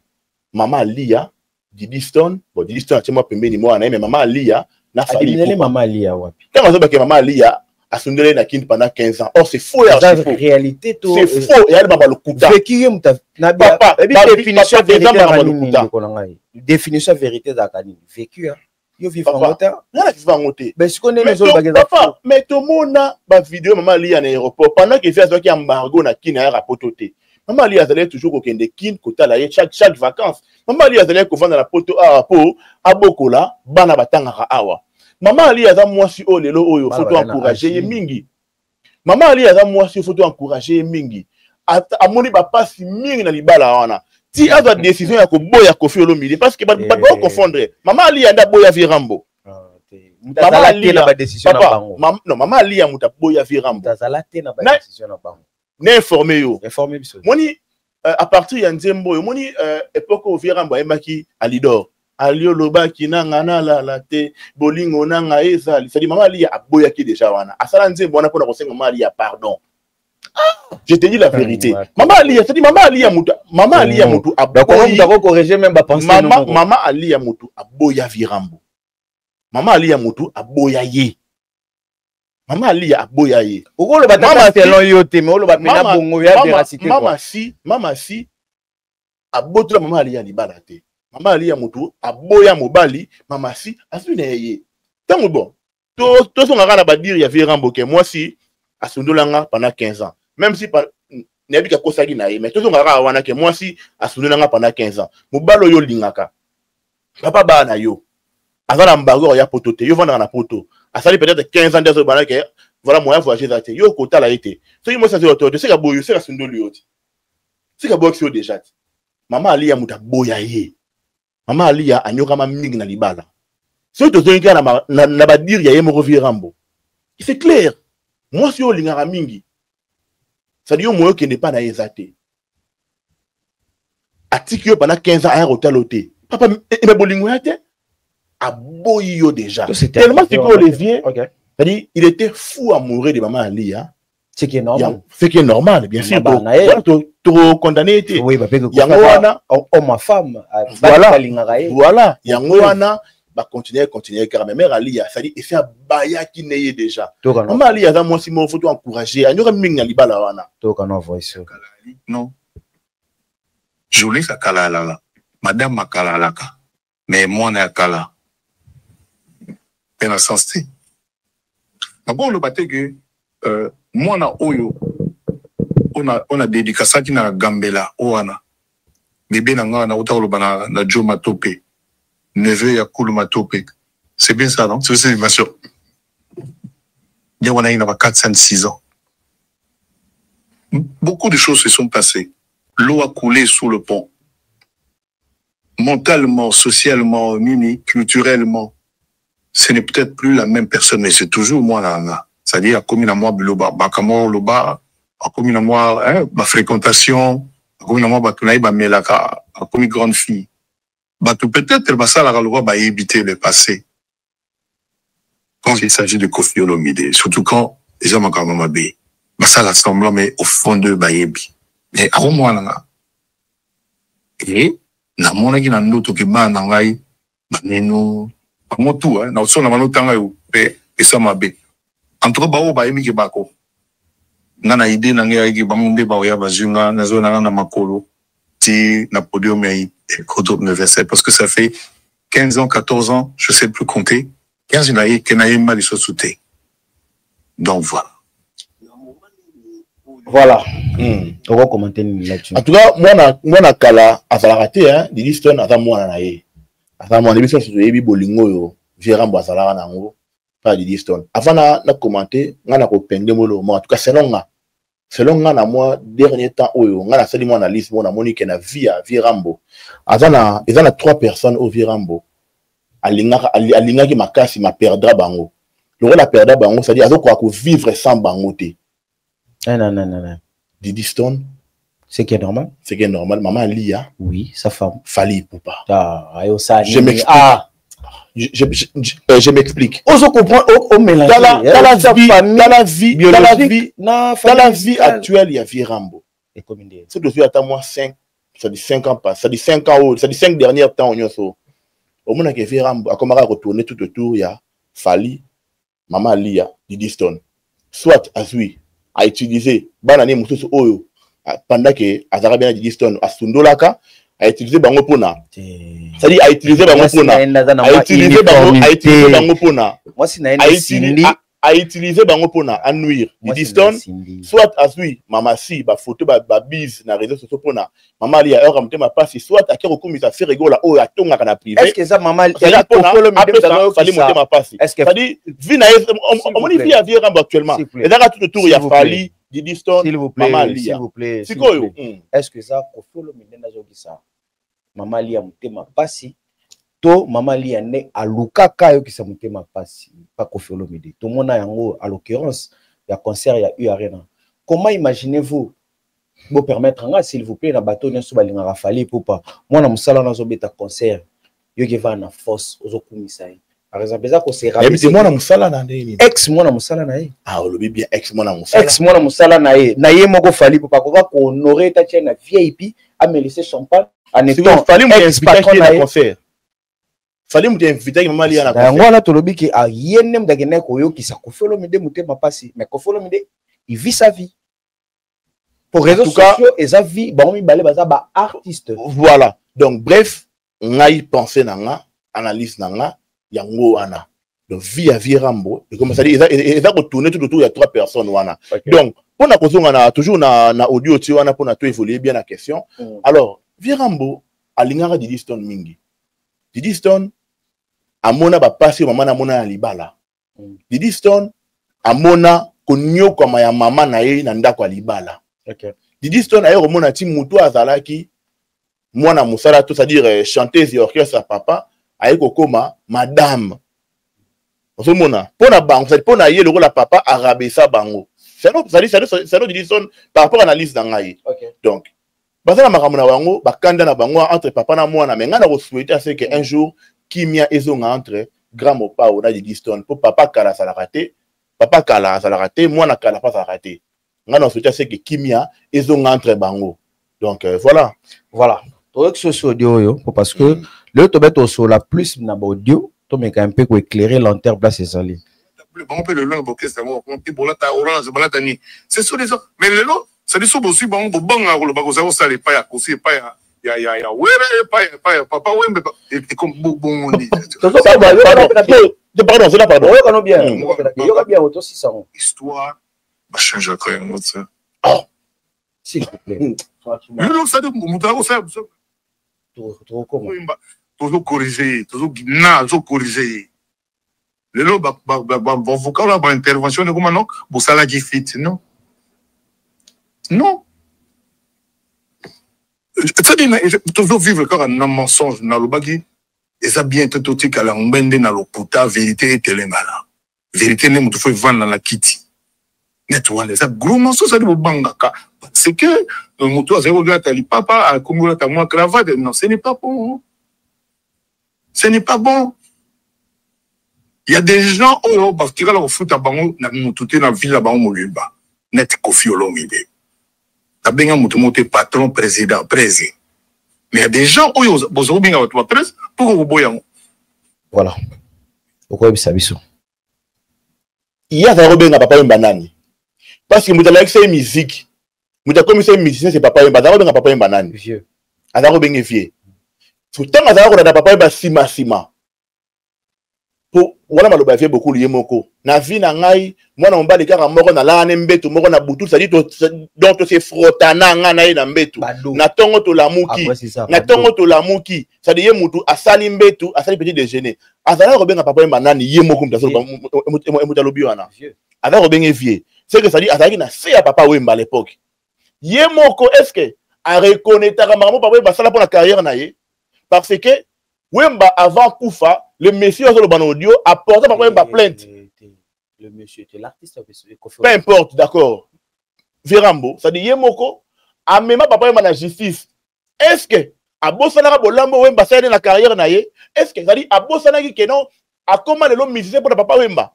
mama Alia, Didi Stone. Bon, Didi Stone atie mwa pembeni mwana na ye, mais mama Alia na Fally. Mama Alia wapi? Ntango azobake mama Alia asundeli na Kini pendant 15 ans, or c'est faux et archi faux. Réalité to c'est faux, eyali bamba lokuta. Vécu ye muta na Papa, définition papa, vérité eza makambo ezalaka nini? lokuta. Ndeko na ngai, définition ya vérité ezalaka nini? Vécu hein? Yo vivre Papa. yango te. Nga na vivre yango te. Mais sikoyo ndenge Mais ezolobaka eza faux. Papa, mais tomona bavideo mama Alia na aéroport pendant que vieux azwaki embargo na Kini, ayaka Poto te. Mama Alia azalaki toujours kokende Kini kotala ye chaque vacance. Mama Alia azalaki kovanda na Poto awa po abokola bana batangaka awa. Mama Alia aza mwasi oyo lelo oyo Bana faut to bazali na encourager ye âge. mingi. Mama Alia aza mwasi oyo faut to encourager ye mingi. Amoni bapasi mingi na libala wana ti azwa décision ya koboya Kofi Olomide, parce que bato bakoconfondre mama Alia nde aboya vieux Rambo. Ah, te. Moto Mama azala te na Alia, badécision na papa, bango. Non, mama Alia moto aboya vieux Rambo. Moto azala te na badécision na bango. Na informe yo. Informe biso. Moni à partir ya nzembo oyo, moni époque oyo vieux Rambo ayembaki Alidor, ali olobaki nanga nalala te, bolingo nanga ezali, c'est-à-dire mama Alia aboyaki déjà wana. Asala nzembo wana mpona kosenga mama Alia pardon. Je te dis la vérité. Mama Alia, c'est-à-dire mama Alia moto, mama Alia moto Donc on aboyi. moto akocorriger même bapensée. Mama Alia moto aboya vieux Rambo. Mama Alia moto aboya ye. Mama Alia aboya ye. Okoloba Mama tata selon yo te, mais oloba mpena bongo ya véracité quoi. Mama si abotola mama Alia libala te. Mama Alia moto aboya mobali. Mama si azwi na ye ntango. Bon, tozongaka na badires ya vieux Rambo ke mwasi asundolanga pendant 15 ans, même si nayebi kakosaki na ye, mais tozongaka kaka wana ke mwasi asundolanga pendant 15 ans. Mobali oyo olingaka, papa baa na yo, aza na embargo ya Poto te. Yo vandaka na Poto, asali peut-être 15 ans nde azobana ke voilà, moyen voyage eza te. Yo kotala ye te. Soki mwasi azwi oto te, seka boyo, seka sundoli yo te, seka boyokisi yo déjà te. Mama Alia moto aboya ye. Mama Alia anyokama mingi na libala. Soki tozongi kaka na badires ya ye moko vieux Rambo, c'est clair, mwasi oyo olingaka mingi, c'est-à-dire yo moyo okende mpa na ye eza te, atiki yo pendant 15 ans, aya kotala yo te. Papa, eme bolingo ya te, aboyi yo déjà. Tout c'était Tellement arrivé, sikoyo le vieux, Ok. c'est-à-dire il était fou amoureux de mama Alia. Ce qui est normal. Ce qui est normal, bien sûr. Mama na ye. Voilà, tokondamner te. Oui, bapeke. Yango wana. Homme à femme. Voilà. Balingaka ye. Voilà, yango wana bacontinue continue kaka. Mais mère Alia, c'est-à-dire esi abayaki ne ye déjà. Tokana. Mama Alia aza mwasi moko faut to encourager, anyoka mingi na libala wana. Tokana voice. Non, Jolika kala alala, madame akala alaka, mais mwana ya kala mpe na sens te. Nako oloba te ke mwana oyo oyo na dédicasaki na gambela oyo wana, bebe na ngai, nauta koloba na Jo Matope, neveu ya Kulu Matope. C'est bien ça, non? C'est bien sûr. Bien, on a eu 4, 5, 6 ans. Beaucoup de choses se sont passées. L'eau a coulé sous le pont. Mentalement, socialement, nini, culturellement, ce n'est peut-être plus la même personne, mais c'est toujours moi là, là. C'est-à-dire, akomi na mwa biloba, bakamo loba, akomi na mwa, hein, ba fréquentation, akomi na mwa bato na ye bamelaka, akomi grande fille. Bato peut-être basalaka lokwa bayebi te le passé. Quand il s'agit de Koffi Olomide, surtout quand eza makambo mabe, basala semblant, mais au fond d'eux bayebi. Mais akomwana nga. E namonaki na ndoto ke bana na ngai baneno bango tu, hein, na so na bango tanga yo mpe esa mabe. En tout cas, baoyo bayebi ke bako nga na idée na ngai ayaki bango nde baoya bazwi nga, nazo na nga na makolo ti na podium ya Hippodrome de Versailles, parce que ça fait 15 ans, 14 ans, je sais plus compter, 15 na ye ke nayemba lisusu te. Donc voilà. Voilà. Okocommenter nini là-dessus? En tout cas, mwana kala azalaka te, hein. Didi Stone aza mwana na ye, aza mwana. Biso nyonso toyebi bolingo oyo vieux Rambo azalaka nango pa Didi Stone. Avant na commenter, nga na kopenge molo mo. En tout cas, selon nga na mwa dernier temps oyo nga nasali mwa analyse mo, namoni ke na vie ya vieux Rambo aza na, eza na trois personnes oyo vieux Rambo alingaki makasi, ma perdra bango. Lokola perdra bango, c'est-à-dire azokoka kovivre sans bango te. Ah, non, non, non, non. Didi Stone. Ce qui est normal. Ce qui est normal. Maman Lia. Oui, sa femme. Fally Ipupa. Ah, ayo, ça. Je m'explique. Ah. Je m'explique. Ozo comprendre, o mélanger. Tala vie, tala vie, tala vie actuelle ya vieux Rambo. Ekomi nde. Soki tozwi ata mwa 5, c'est-à-dire 5 ans pas, c'est-à-dire 5 ans oyo, c'est-à-dire 5 derniers temps nyonso, omonaka vieux Rambo akomaka kotourner tout autour ya Fally, Mama Alia, Didi Stone. Soit azwi autiliser bana ne mosusu oyo pendant que azalaka bien na Didi Stone, asundolaka, autiliser bango mpona, c'est-à-dire autiliser bango mpona, autiliser bango, autiliser bango mpona, mwasi na ye na Cindy, autiliser bango mpona anuire Didi Stone. Soit azwi mama si bafoto, babise na réseau sociaux mpona mama Alia ayoka motema pasi, soit ake kokumisa Ferre Gola oyo atongaka na privé. Est-ce que eza mama Fally motema pasi? C'est-à-dire vie na ye, omoni vie ya vieux Rambo actuellement ezaka tout autour ya Fally, Didi Stone, mama Alia. Sikoyo, est-ce que eza Koffi Olomide nde azokisa mama Alia motema pasi to mama Alia nde alukaka ayokisa motema pasi pa Koffi Olomide? Tomona yango à l'occurrence ya concert ya U Arena. Comment imaginez-vous, bo permettre nga s'il vous plaît, na bato nyonso balingaka Fally Ipupa, mwana mosala wana azobeta concert, yoki eva na force ozokumisa ye, par exemple, eza kosera? Mwana mosala na ndenge nini? Ex mwana mosala na ye. Ah, olobi bien, ex mwana mosala. Ex mwana mosala na ye, na ye moko Fally Ipupa akoka kohonorer etatia na VIP, amelise champagne en étant ex patron na ye. Fally moto invitaki mama Lia na yango wana. Tolobi ke ye nde moto akendaki koyokisa Koffi Olomide motema mpasi, mais Koffi Olomide, il vit sa vie. Pour réseaux sociaux eza vie, bango mibale baza baartiste. Voilà. Donc bref, ngai pensée na nga, analyse na nga yango wana. Donc vie ya vieux Rambo ekoma, c'est-à-dire eza kotourner tout autour ya trois personnes wana. Donc mpona kozonga na toujours na audio ti wana, mpona to évoluer bien la question. Alors vieux Rambo alingaka Didi Stone mingi. Didi Stone amona bapasi oyo mama na amona na libala. Didi Stone amona konyokwama ya mama na ye na ndako ya libala. Didi Stone aye komona ti motu azalaki mwana mosala to, c'est-à-dire chanteuse ya orchestre ya papa, aye kokoma madame. Ozomona, mpo na bango, mpo na ye lokola papa arabesa bango, c'est Didi Stone par rapport à analyse na ngai. Donc baza na makambo na bango, bakanda na bango entre papa na mwana, mais ngai na kosouhaiter à ce que un jour kimia ezonga entre grand Mopao na Didi Stone, mpo papa kala azalaka te, papa kala azalaka te, mwana kala mpe azalaka te. Ngai na souhaiter à ce que kimia ezonga entre bango. Donc voilà. Voilà, toyoki sosi audio oyo po parce que lelo tobe tosola plus na baaudio, tomeka un peu koéclairer lanterne place ezali. Bango mpe lelo na baorchestre yango mpe bolata orange, balata nini, ce sont des, mais lelo cedi so bozwi bango, bobangaka koloba kozala kosala epai ya Koffi, epai ya Wera, epai ya Papa Wembe, bongo nde. Pardon, c'est là, pardon. Oyokano bien, yoka bien, otosisango. Histoire bachangeaka yango te. Oh. S'il vous plaît. Lelo sadi moto akosala Tokoma. Tozocorriger ye, na azocorriger ye lelo. Bavocat wana, baintervention ekoma non, bosalaki feat. Non, non, c'est-à-dire tozovivre kaka na mensonge. Nalobaki eza bien te, totikala ngbende na lokuta. Vérité etelengana, vérité nde moto fo evanda na kiti neti wana. Eza gros mensonge. Ezali bobangaka parce que moto azali kolata lipapa, akomi kolata mwa cravate. Non, ce n'est pas bon, ce n'est pas bon. Il y a des gens oyo batikala kofuta bango na motu te na ville na bango mobimba neti Koffi Olomide. Nabenga motu moko te patron, président, président, mais il y a des gens oyo boza kobenga bato bapresse mpo kokoboya yango. Voilà, okoyebisa biso. Ye azala kobenga Papa Wemba nani? Parce que moto alakisa ye musique, moto akomisa ye musicien, c'est Papa Wemba. Azala kobenga Papa Wemba nani? Vieux. Azala kobenge vieux. So ntango azala kolanda Papa Wemba nsima nsima, po wana maloba ya vieux Bokulu ye moko: na vie na ngai, mwana mobali kaka moko nalala ne mbeto moko na butu, c'est-à-dire donc tose frottana ngai na ye na mbeto, na ntongo tolamuki, na ntongo tolamuki, c'est-à-dire ye mutu asali mbetu, asali petit déjeuner. Azalaka kobenga Papa Wemba nani? Ye moko moto alobi wana azalaka kobenge vieux, c'est que c'est-à-dire azalaki na se ya Papa Wemba à l'époque. Ye moko, est ce que areconnaîtraka makambo Papa Wemba asala mpo na carrière na ye? Parce que Wemba avant kufa, le monsieur azoloba na audio apporte Papa Wemba plainte. Le monsieur, l'artiste. Peu importe, d'accord. Vieux Rambo, c'est-à-dire ye moko amema Papa Wemba na justice. Est ce que Abosanaka bolambo Wemba asali na carrière na ye? Est ce que ezali abosanaki ke non, akoma lelo musicien mpona papa Wemba?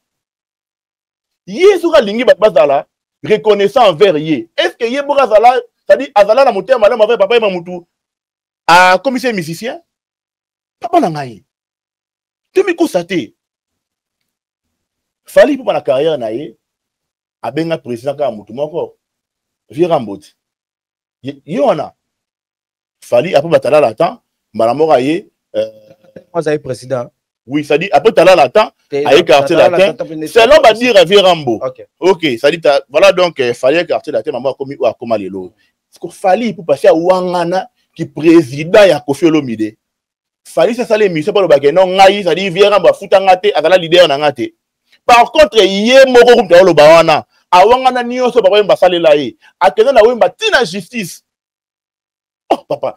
Ye soki alingi bato bazala reconnaissant envers ye, est ce que ye moko azala, c'est-à-dire azala na motema malamu envers papa Wemba, mutu akomisi ye musicien? Papa na ngai, tomikosa te. Fally mpo na carrière na ye, abenga président kaka motu moko, vieux Rambo ti ye wana. Fally après batalala temps mbala moko aye Azali président. Oui, c'est-à-dire après talala temps, aye Quartier Latin, selon badire ya vieux Rambo. Ok, c'est-à-dire voilà, donc Fally Quartier Latin, mama akomi oyo akoma lelo. Parce que Fally pour passer awangana ki président ya Koffi Olomide, Fally sasala émission mpo alobake non, ngai, c'est-à-dire vieux Rambo afutanga te, azala leader na nga te. Par contre, ye moko kuta oloba wana, awangana nyonso papa Wemba asalela ye, akende na Wemba ntina justice. Oh papa,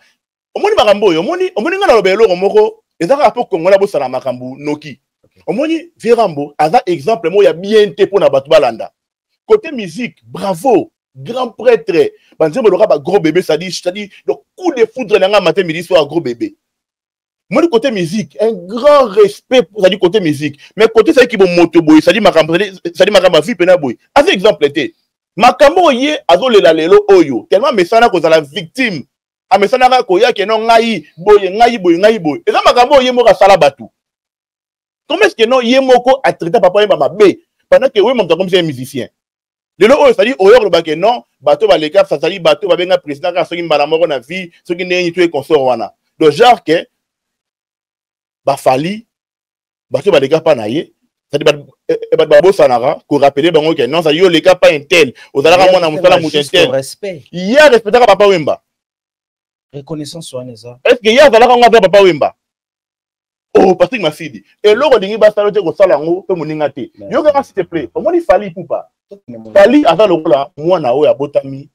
omoni makambo oyo, omoni ngai naloba eloko moko eza kaka mpo Kongola bosala makambo noki. Omoni, vieux Rambo aza exemple moko ya bien te mpona bato balanda. Côté musique, bravo, grand prêtre, banzembo loka ba Gros Bébé, c'est-à-dire le coup de foudre na nga matin, midi, soir, Gros Bébé. Moi, côté musique, un grand respect, c'est-à-dire côté musique, mais côté c'est qui moto boy, c'est-à-dire makambo, c'est-à-dire makambo vie pena boy, aza exemple te. Makambo ye azolela lelo oyo, tellement mesana kozala victime, amesanaka koya ke non, ngai boye, ngai boye, ngai boye, eza makambo ye moko asala bato. Comment est-ce que non, ye moko atraita papa Wemba mabe pendant que Wemba moto akomisa ye musicien? Lelo oyo, c'est-à-dire oyo olobake non, bato baleka, c'est-à-dire bato babenga président kaka soki mbala moko na vie, soki ndenge nini to ye consort wana. Donc genre ke bafali bato baleka mpa na ye, c'est-à-dire bato babosanaka korappeler bango ke non, c'est-à-dire yo oleka pa intel, ozalaka mwana mosala moto intel. Ye arespectaka papa Wemba. Reconnaissance wana eza. Est ce que ye azalaka ngo aza papa Wemba? Oh, Patrick Masidi, eloko olingi basala te, kosala yango mpe moninga te. Yokaka, s'il te plaît. Omoni Fally Ipupa, Fally aza lokola mwana oyo abotami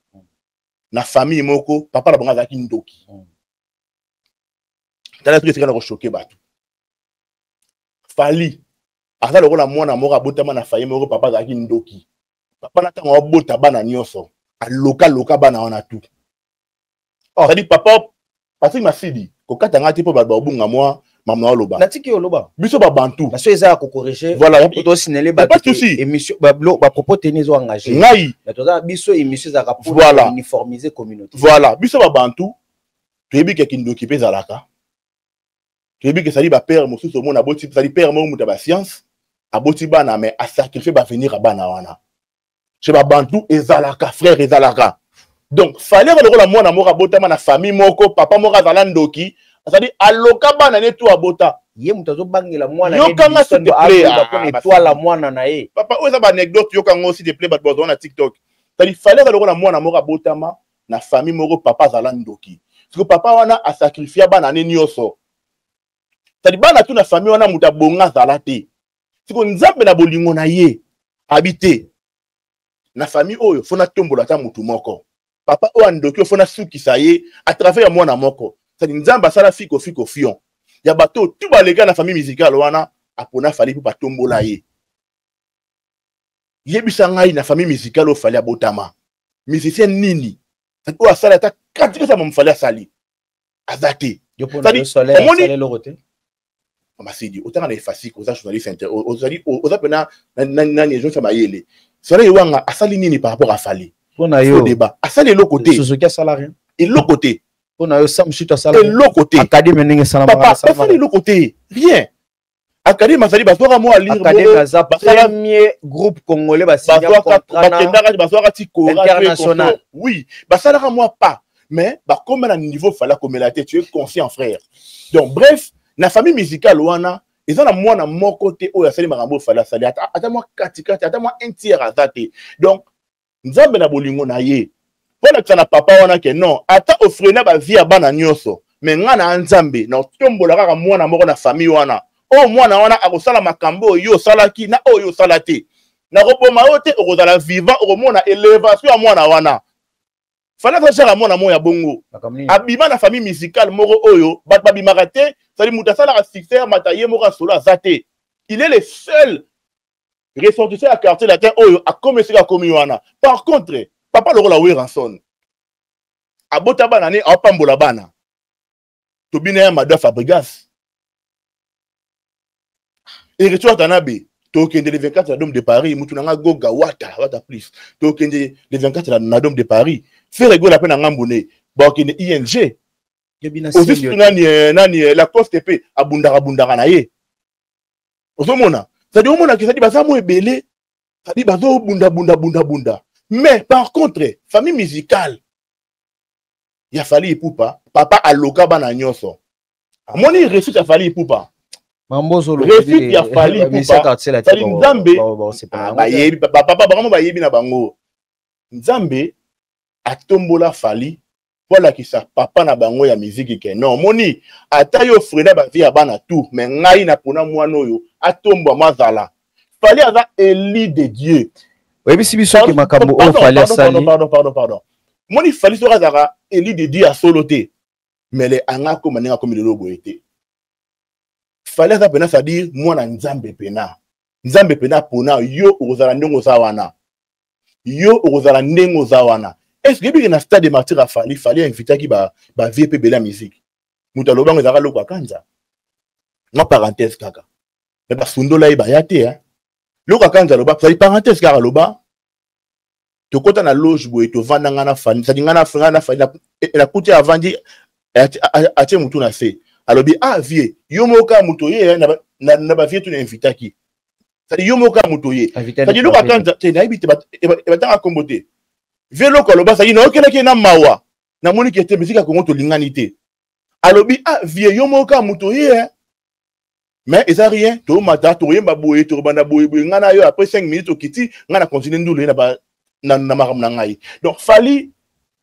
na famille moko papa na bango azalaki ndoki. Tala soki esika na kochoquer bato. Fally aza lokola mwana moko abotama na famille moko papa azalaki ndoki. Papa na ntango abota bana nyonso, alokaloka bana wana tu. Oh. C'est-à-dire papa Patrick Masidi, kokata nga te mpo bato babunga mwa mama oloba. Natiki oloba. Biso babantu. Naso eza ya kocorriger. Voilà. Tosinele bato. Pas de souci. Émission bapropos teni ezo engagé. Ngai. Mais toza biso, émission ezalaka pour voilà. uniformiser communauté. Voilà, biso babantu toyebi ke kindoki mpe ezalaka. Toyebi ke ezali bapère mosusu, omona aboti, ezali père moko moto ya bascience, aboti bana mais asacrifie bavenir ya bana wana. Chez babantu ezalaka, frère, ezalaka. Donc Fally lokola mwana moko abotama na famille moko papa moko azala ndoki, c'est-à-dire aloka bana ne tu abota. Ye moto azobangela mwana. Yokanga, s'il te plaît. Mpona etwala mwana na ye. Papa, oyo eza baanecdote, yokango s'il te plaît. Bato bazala na TikTok, c'est-à-dire Fally lokola mwana moko abotama na famille moko papa azala ndoki. Siko papa wana asacrifia bana ne nyonso, c'est-à-dire bana tu na famille wana moto abonga azala te. Siko Nzambe na bolingo na ye abi te, na famille oyo fo natombola ata motu moko. Papa oyo andoki oyo, fo nasukisa ye à travers ya mwana moko. C'est-à-dire Nzambe asala fiko fiko fion ya bato oyo tu baleka na famille musicale wana, apona Fally mpo batombola ye. Yebisa ngai, na famille musicale oyo Fally abotama, musicien nini oyo asali ata katikati ya mamu Fally asali? Aza te. Omoni Masidi, otanga na Efasik, oza journaliste, ozali, oza mpena nani, journaliste ya mayele. Soleil Wanga asali nini par rapport à Fally? Mpona yo. Débat, asali eloko te. Suzuki asala rien. Eloko te. Mpona yo, Sam Shito asala eloko te. Académie ndenge esalamaka? Papa, asali eloko te, rien. Académie azali, bazwaka mwa lire. Académie aza premier groupe congolais basinya contrat. Bakendaka, bazwaka ti international. Oui, basalaka mwa pas, mais bakoma na niveau Fally akomela te. Tu es conscient, frère. Donc bref, na famille musicale wana eza na mwana moko te oyo asali makambo oyo Fally asali, ata mwa katikati, ata mwa un tiers aza te. Donc Nzambe na bolingo na ye, mpo alakisa na papa wana ke non, ata ofreiner bavie ya bana nyonso, mais nga na Nzambe na otombola kaka mwana moko na famille wana, oyo mwana wana akosala makambo oyo yo osalaki na oyo osala te. Nakoboma yo te, okozala vivant, okomona élévation ya mwana wana. Fally azosala mwana moko ya bongo, abima na famille musicale moko oyo bato babimaka te, sali moto asalaka succès amata ye moko asolo aza te. Il est le seul ressortissant ya Quartier Latin oyo akomi esika akomi wana. Par contre, papa lokola Werrason abota bana ne aopambola bana. Tobina ya Mado Fabregas. Héritier Watanabe, tokende le 24 na Dôme de Paris, mutu na nga Goga Wata, Wata plus. Tokende le 24 na Dôme de Paris. Ferre Gola pe na ngambu ne, bakende ING. Ozwi nani eh, nani eh, Lacoste pe abundaka bundaka na ye. Ozomona? C'est-à-dire omona ke c'est-à-dire baza mo ebele, c'est-à-dire bazo bunda bunda bunda bunda. Mais par contre, famille musicale ya Fally Ipupa, papa aloka bana nyonso. Amoni réussite ya Fally Ipupa. Réussite ya Fally Ipupa. Fally Nzambe ah, bayebi papa bango bayebi na bango. Nzambe atombola Fally po alakisa papa na bango ya miziki ke non omoni ata yo frena ba vie ya bana tout mais ngai na pona mwana oyo atombwa mazala Fally aza élu de Dieu. Oyebisi biso ke makambo oyo Fally asali. Pardon, pardon, pardon. Moni Fally soki azalaka élu de Dieu ya solo te. Mais le anga akoma ndenge akomi lelo boye te. Fally aza pena c'est-à-dire mwana Nzambe pena. Nzambe pena pona yo okozala ndenge oza wana. Yo okozala ndenge oza wana. Est-ce que ebiki na stade de martyr ya Fally, Fally invitaki ba ba vieux pe bela musique. Moto alobango ezalaka loko akanza. Mwa parenthèse kaka. Mais basundola ye baya te hein. Loka kanza aloba, c'est parenthèse kaka aloba. Tokota na loge boye tovanda nga na Fally, c'est nga na nga na Fally nakuti avandi atie mutu na se. Alobi ah vieux, yo moko kaka moto ye na na ba vieux tu na invitaki. C'est yo moko kaka moto ye. C'est loka kanza te nayebi te batanga kombo te. Vieux loko aloba c'est nayokelaki ye na mawa. Namoni ke te musique ya Congo tolingani te. Alobi ah vieux yo moko kaka moto ye hein. Mais eza rien, tomata toyemba boye tokobanda boye boye ngai na yo après 5 minutes okiti ngai na continue ndulu ye na ba na, na makambo na ngai. Donc Fally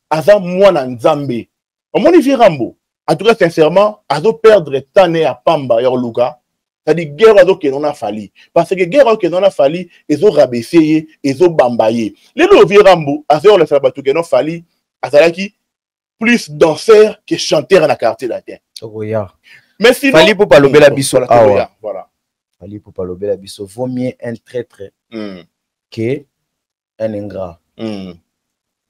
aza mwana Nzambe. Omoni vieux Rambo, en tout cas sincèrement azo perdre temps ne ya pamba ya koluka. C'est-à-dire guerre azo kende na Fally parce que guerre azo kende na Fally ezo rabaisser ye, ezo bamba ye. Lelo vieux Rambo azo kolakisa bato ke non Fally azalaki plus danseur que chanteur na quartier latin. Oya. Mais sinon, Fally Ipupa lobela biso Voilà, awa. Voilà. Fally Ipupa lobela biso vaut mieux un traître que un ingrat.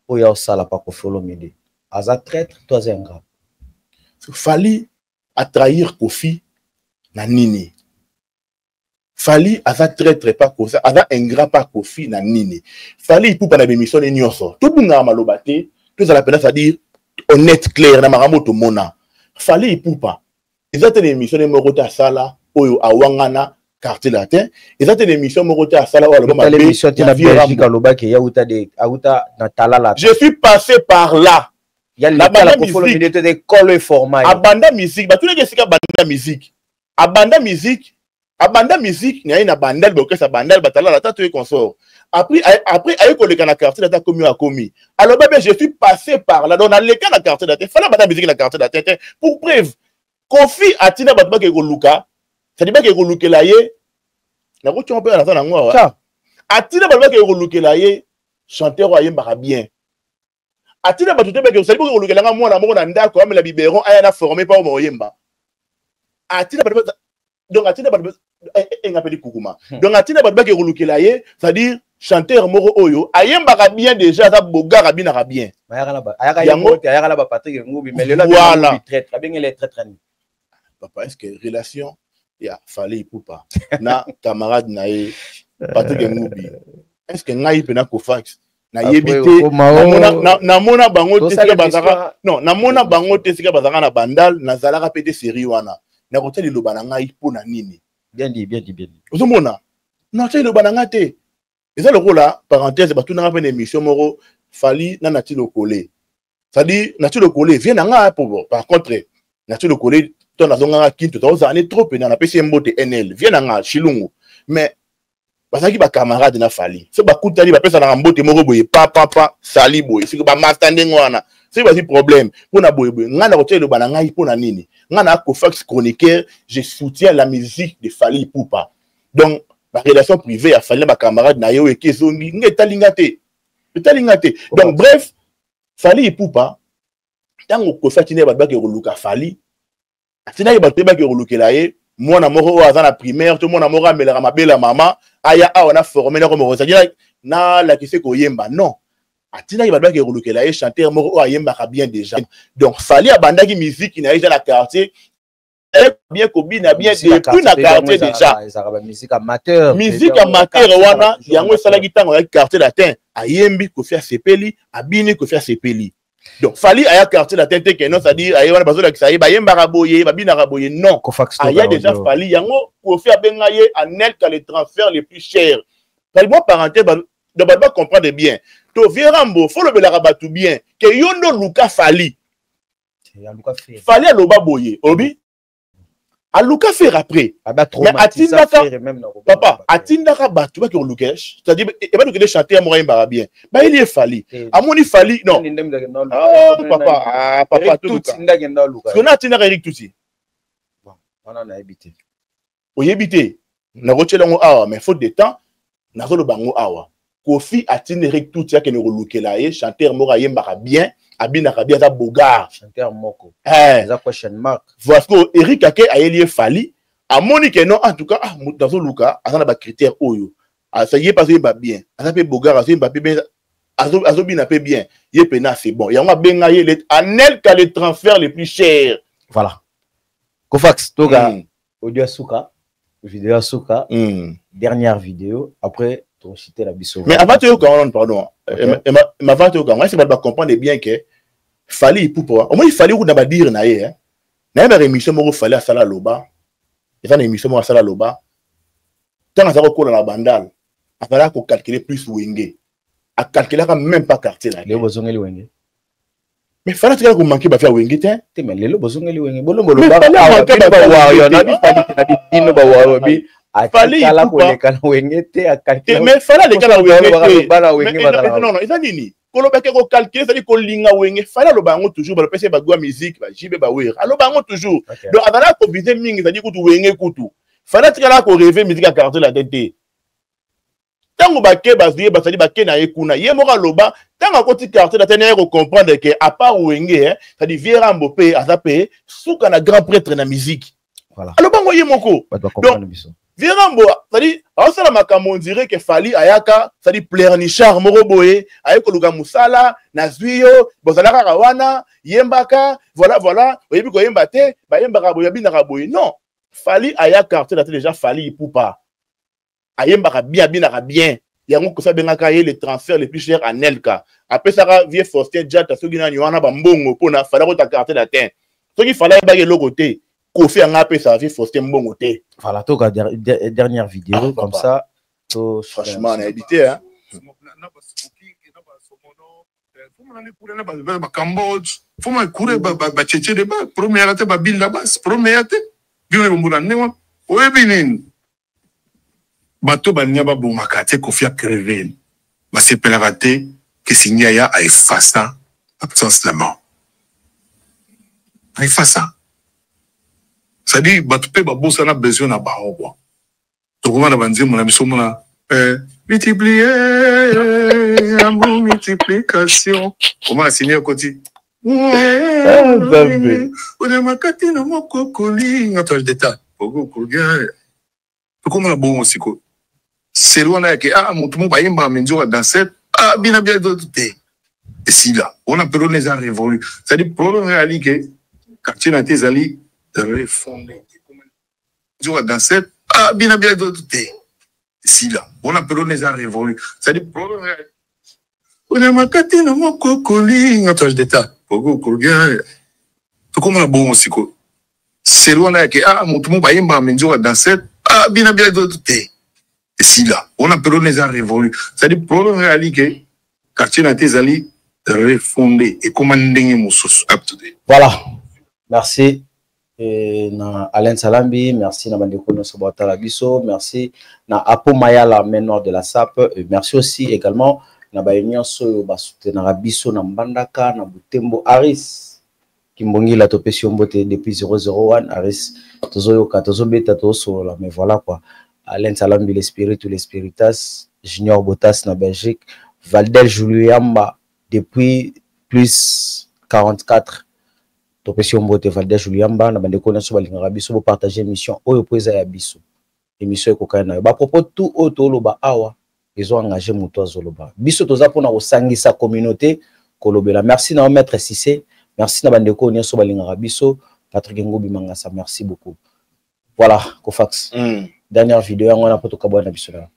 Oya osala pa Koffi Olomide. Aza traître, toi aza ingrat. Fally a trahir Koffi na nini? Fally aza traître pas Koffi, aza ingrat pas Koffi na nini? Fally Ipupa na bémission ni nyonso. Tobungaka maloba te, tozala pena c'est-à-dire honnête clair na makambo tomona. Fally Ipupa eza te na émission ne moko te asala oyo awangana quartier latin, eza te na émission moko te asala oyo aloba mabe. Émission te na ya vieux Belgique Rambo. alobaki ya uta de auta na talala. Je suis passé par là. Ya Na l'état la banda Koffi Olomide musique. te école et format. Abanda musique, ba tunaki esika banda musique. Abanda musique, abanda musique, na ye na bandal, ba orchestre bandal, ba talala, tata et consort. Après, après, aye koleka na quartier latin komi a komi. Alors, bien, je suis passé par là. Donc, na leka na quartier latin. Fallait banda musique na quartier latin. Pour preuve, Koffi atina bato bake koluka. C'est-à-dire bake kolukela ye. Na ko tshompe na za na ngwa. Tiens. Atina bato bake kolukela ye, chanteur ayembaka bien. Atina bato te bake, c'est-à-dire bake kolukela nga mwana moko na ndako, amela biberon, aya na former pa omo oyemba. Atina bato ba, donc atina bato ba, eh, eh, eh, ngapeli kukuma. Donc atina bato bake kolukela ye, c'est-à-dire chanteur moko oyo ayembaka bien déjà, aza bogara binaka bien. Ayaka na ba, ayaka Yango ye te, ayaka na ba Patrick Ngubi, mais lelo Voilà. abengi traître, abengi les traîtres ni. Papa, est-ce que relation ya Fally Ipupa na camarade na ye Patrick Ngubi, est-ce que ngai pe na Kofax na yebi Après, te, okoma o- namona bango te Tosala sika bazaka, histoire. non, namona bango te sika bazaka na bandal, nazalaka pe te série wana. Nakotia liloba na ngai mpo na nini? Bien dit, bien dit, bien dit. Ozomona? Nakotia liloba na ngai te. Eza lokola parenthèse, batunaka pe na émission moko Fally na Nati Lokole. C'est-à-dire Nati Lokole vient na ngai po bon. Par contre, Nati Lokole to nazongaka Kinto, tozala ne trop pena napesi ye mbote NL, vient na ngai Chilungu. Mais bazalaki ba camarade na Fally. So bakutani bapesanaka mbote moko boye pa pa pa sali boye. Soki ba master ndenge wana, soki bazwi problème mpona boye boye, ngai nakotia liloba na ngai mpona nini? Ngai na Kofax chroniqueur, je soutiens la musique de Fally Ipupa. Donc ba relation privée ya Fally na ba camarade na ye oyo eke ezongi, ngai etali nga te. Etali nga te. Donc bref, Fally Ipupa ntango Kofi atindaki bato bake koluka Fally, atindaki bato te bake kolukela ye mwana moko oyo aza na primaire to mwana moko amelaka mabele ya mama, aya awa na former na komoko, c'est-à-dire na lakise koyemba. Non. Atindaki bato bakeke kolukela ye chanteur moko oyo ayembaka bien déjà. Donc Fally abandaki musique na ye déjà na quartier, bien kobina bien depuis na quartier déjà. Musique amateur, musique amateur wana yango esalaki ntango ayaki Quartier Latin, ayembi, Kofi asepeli, abini, Kofi asepeli. Donc Fally aya Quartier Latin te ke non, c'est-à-dire aye wana bazolakisa ye bayembaka boye, babinaka boye, non. Aya déjà Fally, yango Kofi abenga ye Anelka, le transfert le plus cher. Fally, moi parenthèse, donc bato bacomprendre bien, to vieux Rambo, fo lobelaka bato bien ke yo nde oluka Fally. Fally aloba boye, olobi aluka faire après, mais atindaka papa, atindaka bato bake koluka, c'est-à-dire ebalukele chanteur moko ayembaka bien, bayeli ye Fally, amoni Fally, non. Oh, papa, ah, papa, toluka atindaka Eric Tuti. Oyebi te, nakotiela yango awa, mais faute de temps nazoloba yango awa. Kofi atindi Eric Tuti akende kolukela ye chanteur moko ayembaka bien, abinaka bien, aza beau gars. Chanteur moko eza question mark. Parce que Eric ake, ayeli ye Fally, amoni ke non, en tout cas, ah, moto nazoluka aza na bacritère oyo, ye mpe azoyemba bien, aza mpe beau gars, azoyemba mpe bien, azobina mpe bien, ye mpena c'est bon. Yango abenga ye Anelka, le transfert le plus cher. Voilà, Kofax toga. Audio ya suka, vidéo ya suka, dernière vidéo, après toshite la biso. Mais avant toyoka wana, pardon, mais avant toyoka wana, c'est bato bacomprendre bien ke Fally Ipupa, omoni Fally kuna badire na ye, nayebaka émission moko Fally asala, aloba, eza na émission moko asala, aloba ntango aza kokola na Bandal, azalaka kocalculer plus Wenge, acalculaka même pas Quartier na Lelo bozongeli Wenge. Mais Fally atikala komanquer bafi ya Wenge te. Te, mais lelo bozongeli Wenge, bolombolobino bawarrior bi atikala koleka na Wenge te. Mais Fally aleka na Wenge te. Non, eza nini kolobaki kocalculer, ezali kolinga Wenge. Fally aloba yango toujours, balopesi ye bagwa musique, bajibe, bawere, aloba yango toujours. Donc azalaka koviser mingi, ezali kutu Wenge kutu. Fally atikala korêver musique ya Quartier Latin te. Ntango bake, bazwi ye, basali, bake na ye kuna, ye moko aloba ntango akoti Quartier Latin, ye kocomprendre ke à part Wenge, c'est-à-dire vieux Rambo mpe aza mpe suka na grand prêtre na musique. Aloba ngo ye moko. Donc vieux Rambo, c'est-à-dire aosala makambo, on dirait ke Fally ayaka, c'est-à-dire pleurnichard moko boye, aye koluka mosala, nazwi yo, bozala kaka wana, yembaka, voilà, voilà, oyebi koyemba te, bayembaka boye, babinaka boye. Non, Fally aya Quartier Latin déjà Fally Ipupa ayembaka bien, abinaka bien. Yango Kofi abengaka ye le transfert le plus cher. Anelka apesaka vieux Faustin Diata, soki nani wana, bambongo mpona Fally akota Quartier Latin. Soki Fally ayebaki eloko te, Kofi anga apesaka vieux Faustin mbongo te. Voilà, toka dernière vidéo. Ah, comme ça to franchement nayebi te, hein. Bacambodge foma ekure, bacheche de ba promeyaka te, babinda basi promeya te, bino ebombola ndenge wana. Oyebi nini, bato balinga babomaka te Kofi acreve, basepelaka te ke Cindy aya aefasa absence na mort, aefasa, c'est-à-dire bato mpe babosana besoin na bango quoi. Tokoma na banzembo na biso, mona multiplier amour, multiplication, koma asini ekoti onemakati na moko kolinga toile d'état okokolia. Tokoma na bongo sikoyo, selo wana yake, ah, motu moko bayembaka minzoka danset, ah, bina bia te, esila wana. Problème eza révolu, c'est-à-dire problème ezali ke quartier na te ezali refondé, nzoka danset, ah, bina bia te, esila wana. Problème eza révolu, c'est-à-dire problème onemakati na moko kolinga toile d'état okokolia. Tokoma na bongo sikoyo, selo wana yake, ah, motu moko bayembaka minzoka danset, ah, bina bia te, esila wana. Problème eza révolu, c'est-à-dire problème ezali ke quartier na te ezali refondé, ekóma ndenge mosusu. Voilà, merci na Alain Salambi, merci na bandeko nyonso batala biso, merci na Apo Mayala, main noire de la SAP, et merci aussi également na baye nyonso oyo basoutenaka biso na Mbandaka, na Butembo. Aris Kimbongila, topesi yo mbote depuis 001. Aris, tozoyoka, tozobeta, tozosolola, mais voilà quoi. Alain Salambi, l'esprit ou l'espiritas, Junior Botas na Belgique, Valdel Juliamba depuis plus 44, topesi yo mbote Valdel Juliamba. Na bandeko nyonso balingaka biso, bopartage émission oyo po eza ya biso. Émission ekokani na yo, bapropos tout oyo toloba awa. Ezo engager moto azoloba. Biso toza pona kosangisa communauté kolobela. Merci na maître Cissé, merci na bandeko nyonso balingaka biso. Patrick Ngobi Mangasa, merci beaucoup. Voilà, Kofax. Dernière vidéo yango wana po tokabwana na biso na.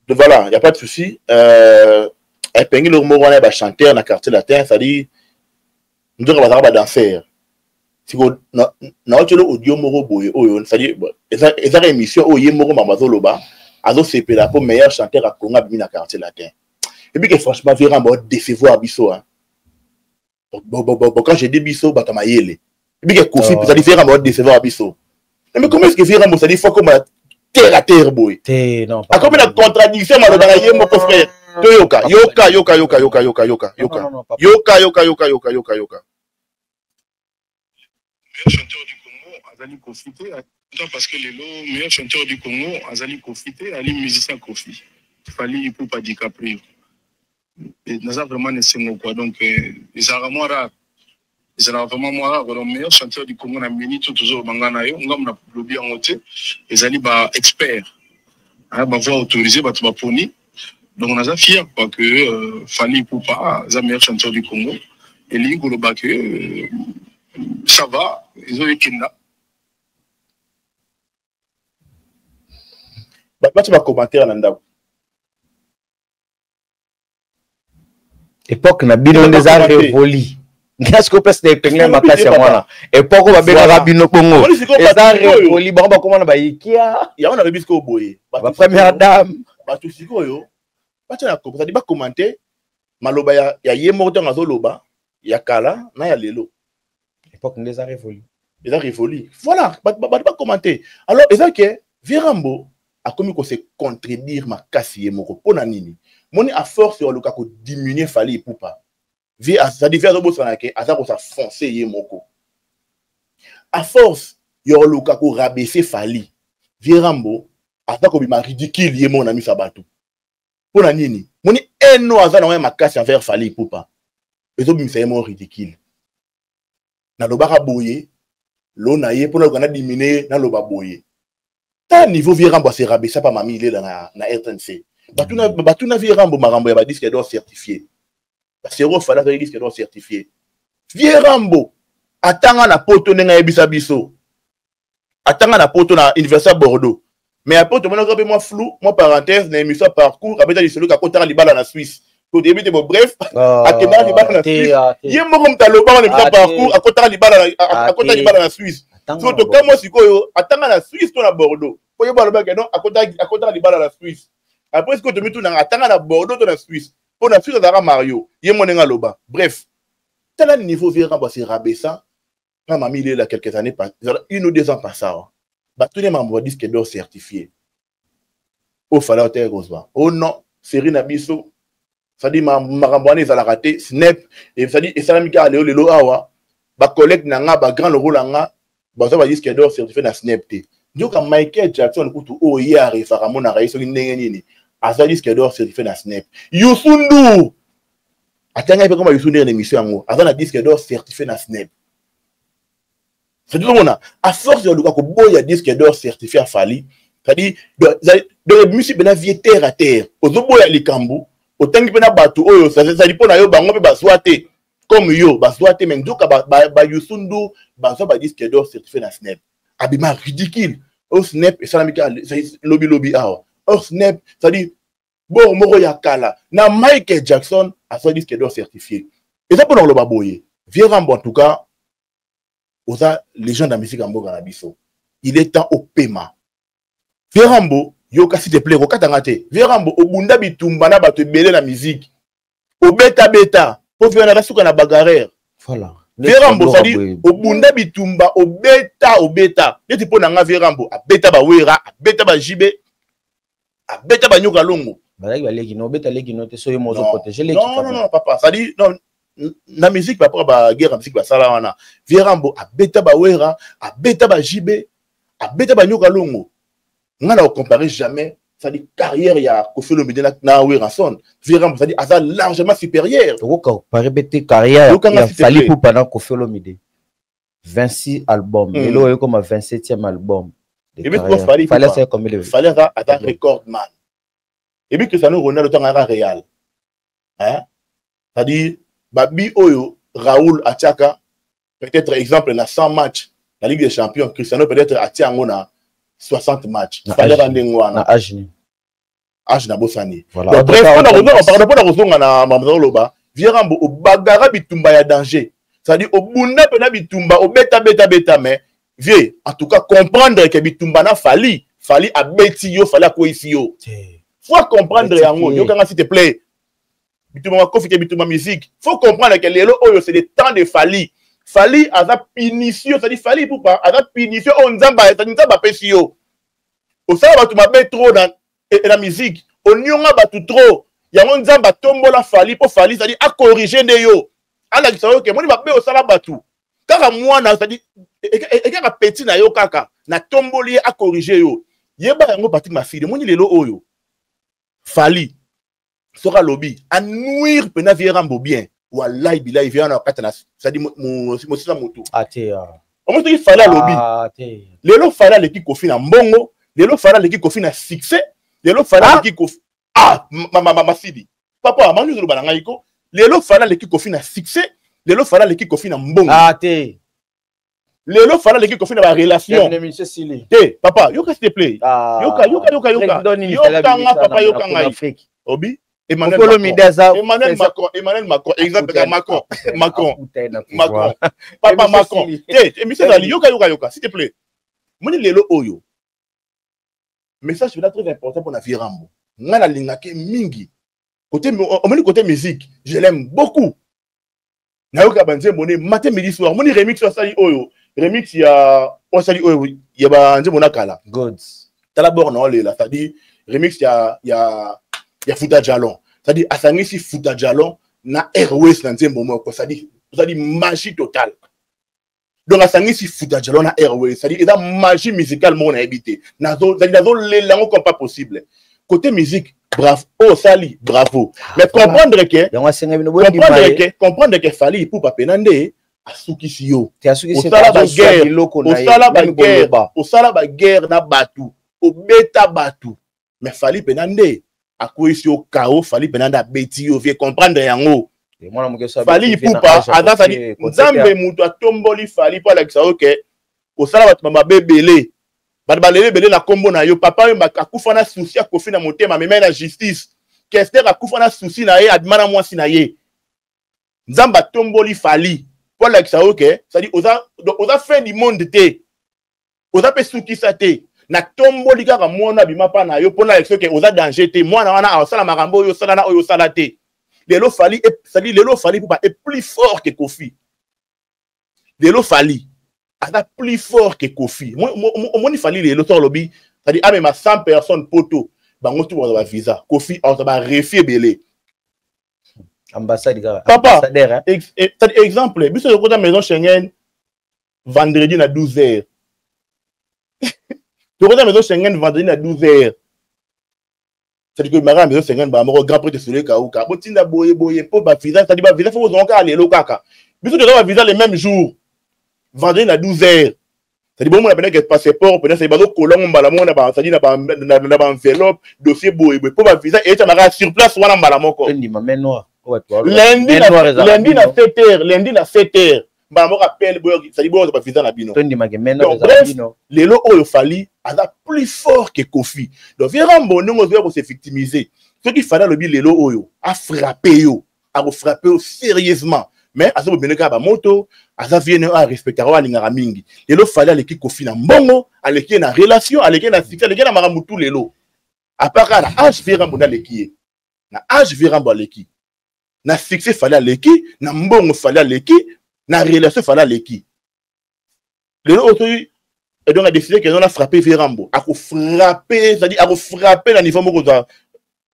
Voilà, il n'y a pas de souci. Epengeli moko wana ya bachanteur na Quartier Latin, c'est-à-dire nzoka bazalaka badanser. Siko naotielo audio moko boye oyo, c'est-à-dire ezaka émission oyo ye moko mama azoloba, azosepela mpo meilleur chanteur ya Congo abimi na Quartier Latin. Et puis que franchement vieux Rambo décevoir biso, hein. Bon, quand je dis biso, bato mayele. Et puis que Kofi, c'est-à-dire vieux Rambo décevoir biso. Mais comment est-ce que vieux Rambo, c'est-à-dire faut comme terre à terre boy. Te, non. Akomi na contradiction maloba na ye moko, frère. Toyoka, yoka, yoka, yoka, yoka, yoka, yoka, yoka. Yoka, yoka, yoka, yoka, yoka, yoka. Meilleur chanteur du Congo, azali Kofi te. Parce que lelo meilleur chanteur du Congo azali Kofi te, ali musicien Kofi. Fally Ipupa DiCaprio. Naza vraiment nesengo quoi. Donc ezalaka mwa rare. Ezalaka vraiment mwa rare. Donc meilleur chanteur du Congo na minute toujours banga na yo, ngam na lobi yango te. Ezali ba expert. Hein, ba voix autorisée bato ba poni. Donc naza fier quoi que Fally Ipupa aza meilleur chanteur du Congo. Elingi koloba que ça va, ezoyekenda. Bato ba commentaire na ndako. Époque na bino nde eza révolu. Nga sikoyo place na épingle makasi ya mwana. Époque oyo babengaka bino bongo. Eza révolu, bango bakoma na bayikia. Yango nalobi sikoyo boye. Ba première dame. Bato sikoyo batia na c'est-à-dire ba commenter maloba ya ye moko ntango azoloba ya kala na ya lelo. Époque nde eza révolu. Eza révolu. Voilà, bato ba commenter. Alors eza ke vieux Rambo akomi ko se contredire makasi ye moko. Pona nini? Moni à force ya luka ko diminuer Fally Ipupa. Vieux, c'est-à-dire vieux azobosana ke aza ko s'enfoncer ye moko. À force ya luka ko rabaisser Fally, vieux Rambo aza ko bima ridicule ye moko na misa bato. Pona nini? Moni eno aza na makasi envers Fally Ipupa. Ezobimisa ye moko ridicule. Nalobaka boye, lo na ye pona luka na diminuer, naloba boye. Ta niveau vieux Rambo se rabaissa pa mami ilela na RTNC. Batuna vieux Rambo marambo ya ba disque d'or certifié. Ba sero fala za disque d'or certifié. Vieux Rambo atanga na poto ndenge ayebisa biso. Atanga na poto na Université Bordeaux. Mais après tout le monde a moi flou, moi parenthèse na émission parcours abeta lisolo ka kotaka libala na Suisse. To début bon bref, akenda libala na Suisse. Ye moko mtaloba na émission parcours akotaka libala na akotaka libala na Suisse. So to kamo sikoyo atanga na Suisse to na Bordeaux. Po yeba loba ke non akotaka libala na Suisse. Après ce que to mitu na atanga na Bordeaux to na Suisse. Po na Suisse azaka Mario. Ye monenga loba. Bref, tala niveau vieux Rambo se rabaissa. Quand mamie il est là quelques années, 1 ou 2 ans passés, bah, tous les membres disent que d'or certifié. Oh, fallait terre rose. Oh non, Serine Abisso, ça dit, ma marambouane, ça l'a raté, Snap, et ça dit, et ça l'a mis qu'à aller au Lelo Awa, bah, collègue nanga, bah, grand rôle nanga, bah, ça va dire que d'or certifié na Snap T. Donc, quand Michael Jackson, écoute, oh, hier, il fera mon arrêt, sur une nini, a ça dit que d'or certifié na Snap. Youssou N'Dour! Attends, il fait comme Youssou N'Dour une émission en haut. Avant la disque d'or certifié na Snap. C'est tout le monde. À force de Luka Koboya disque d'or certifié à Fally, c'est-à-dire, dans les musiques, ben, vie terre à terre. Ozoboya likambu, autant que ben, bato, oyo, ça, ça dit, pona yo, bango, pe, ba, soité. Comme yo, ba, soité, mais nzoka, ba, ba, ba, Youssou N'Dour, ba, so, ba, disque d'or certifié na Snap. Abima ridicule. Au Snap, et ça, la mika, ça, lobby, lobby, ah, oh. Au Snap, c'est-à-dire, bon, moro ya kala. Na Michael Jackson, a so disque d'or certifié. Et ça, pour le baboye. Vieux Rambo, en tout cas, oza légende de la musique en mboka na biso. Il est temps au paiement. Vieux Rambo, yoka s'il te plaît, rokata ngate. Vieux Rambo, obunda bitumba na bato ebele na musique. Obeta beta, po vieux na suka na bagarre. Voilà. Vieux Rambo, ça dit obunda bitumba, obeta, obeta. Neti po na nga Vieux Rambo, abeta ba wera, abeta ba jibe, abeta ba nyoka longo. Bazaki ba leki no, obeta leki no te soyo mozo Non. protéger leki. Non, non, non, papa, ça dit non. Na musique papa ba guerre musique ba sala wana. Vieux Rambo abeta ba wera, abeta ba jibe, abeta ba nyoka longo. Nga na comparer jamais, ça dit carrière ya Koffi Olomide na Werrason. Vieux Rambo ça dit aza largement supérieur. Toko comparer bete carrière Yoka nga ya s'il te Fally plaît. Ipupa na Koffi Olomide. 26 albums. Lelo oyo koma 27e album de Et puis, carrière. Fally Fally Ipupa. c'est combien de Fally aza albums? record man. Ebi Cristiano Ronaldo ntango ayaka Real, hein? C'est-à-dire babi oyo Raoul atiaka, peut-être exemple na 100 match na Ligue des Champions, Cristiano peut-être atia yango na 60 match. Fallait ndenge wana. Na âge nini? Âge na bosani. Donc bref, mpona kozonga na makambo oloba, vieux Rambo obagara bitumba ya danger, c'est-à-dire obunda mpena bitumba, obeta beta beta, mais vieux, en tout cas comprendre que bitumba na Fally, Fally abeti yo, Fally akweyisi yo. Faut comprendre yango. Yokanga, s'il te plaît, bitumba makofi te, bitumba musique. Faut comprendre que lelo oyo c'est le temps de Fally. Fally aza punition, c'est-à-dire Fally Ipupa aza punition oyo Nzambe, c'est-à-dire Nzambe apesi yo. Osala bato mabe trop na musique, onionga bato trop, yango Nzambe atombola Fally mpo Fally, c'est-à-dire acorrige nde yo, alakisa yo ke moni mabe osala bato kaka mwana, c'est-à-dire ekaka petit na yo kaka natomboli ye acorrige yo. Yeba yango, Patrick Mafili, omoni lelo oyo Fally soki alobi anuire mpena vieux Rambo bien, wallahi bilahi, vieux wana kati na, c'est-à-dire mosisa motu. Omoni soki Fally alobi lelo Fally aleki Kofi na mbongo, lelo Fally aleki Kofi na succès, lelo Fally aleki Kofi. Ah, Masidi, papa mani, ozoloba na ngai ko lelo Fally aleki Kofi na succès, lelo Fally aleki Kofi na mbongo. Ah te. Lelo Fally aleki Kofi na barelation te. Papa, yoka, s'il te plaît. Yoka, yoka, yoka, yoka, yoka nga, papa, yoka ngai. Obi Emmanuel Macron, Emmanuel Macron, Emmanuel Macron, exemple ka Macron, Macron, Macron, papa Macron te. Émission ezali, yoka, yoka, yoka, s'il te plaît. Moni lelo oyo message mpena très important mpona vieux Rambo. Ngai nalingaki mingi côté, omoni, côté musique, je l'aime beaucoup. Nayoka banzembo ne matin, midi, soir. Omoni remix oyo asali, oyo remix ya oyo asali, oyo ya banzembo na kala. Gods. Tala bord na olela, c'est-à-dire remix ya Futa Jalon, c'est-à-dire asangisi Futa Jalon na Airways na nzembo moko, c'est-à-dire magie totale. Donc asangisi Futa Jalon na Airways, c'est-à-dire eza magie musicale moko nayebi te, nazolela yango comme pas possible. Côté musique, bravo, oyo osali, bravo, mais comprendre que yango asenga bino. Comprendre que Fally Ipupa pena nde asukisi yo. Osala baguerre, osala baguerre, osala baguerre na bato, obeta bato, mais Fally pena nde akweyisi yo kao. Fally pena nde abeti yo. Vieux, comprendre yango. Fally Ipupa aza sali Nzambe, moto atomboli Fally mpo alakisa yo ke osala bato mabe ebele, bato balele ebele na nkombo na yo. Papa oyo akufa na souci, akofi na motema, amema ye na justice. Kester akufa na souci na ye, abima na mwasi na ye. Nzambe atomboli Fally mpo alakisa yo ke, c'est-à-dire, oza fin du monde te, oza mpe sukisa te. Natomboli kaka mwana abima mpa na yo mpo nalakisa yo ke oza danger te. Mwana wana asala makambo oyo osala na oyo osala te. Lelo Fally, c'est-à-dire lelo Fally Ipupa est plus fort que Kofi. Lelo Fally aza plus fort que Kofi. Omoni Fally lelo so alobi, c'est-à-dire amema 100 personnes poto, bango tu bazwa bavisa, Kofi azwa barefus ebele. Ambassade kaka. Papa, exemple, biso tokota maison Schengen vendredi na 12 heures. Tokota maison Schengen vendredi na 12 heures, c'est-à-dire que mara maison Schengen, ba moko grand prêtre sole kauka botinda boye boye mpo bavisa, c'est-à-dire bavisa fo bozonga kaka lelo kaka. Biso toza bavisa le même jour, vendredi na 12 heures, c'est-à-dire bomona pene ke passeport pene, c'est bazokolango mbala moko na ba, c'est-à-dire na baenveloppe, dossier boye boye mpo bavisa eyetamaka sur place wana mbala moko. Lundi na 7 heures, lundi na 7 heures, mbala moko appel boye, c'est-à-dire boyo bavisa na bino. Donc bref, lelo oyo Fally aza plus fort que Kofi. Donc vieux Rambo, ndenge ozoya kose victimiser, soki Fally alobi lelo oyo afrappe yo, akofrappe yo sérieusement, mais aza bobende kaka bamoto, aza vieux ne oyo arespectaka, oyo alingaka mingi. Lelo Fally aleki Kofi na mbongo, aleki ye na relation, aleki ye na succès, aleki ye na makambo tu. Lelo à part kaka na âge, vieux Rambo nde aleki ye na âge. Vieux Rambo aleki na succès, Fally aleki na mbongo, Fally aleki na relation, Fally aleki. Lelo oyo soki et donc a décidé que on a frappé vieux Rambo, akofrappe, c'est-à-dire akofrappe na niveau moko oza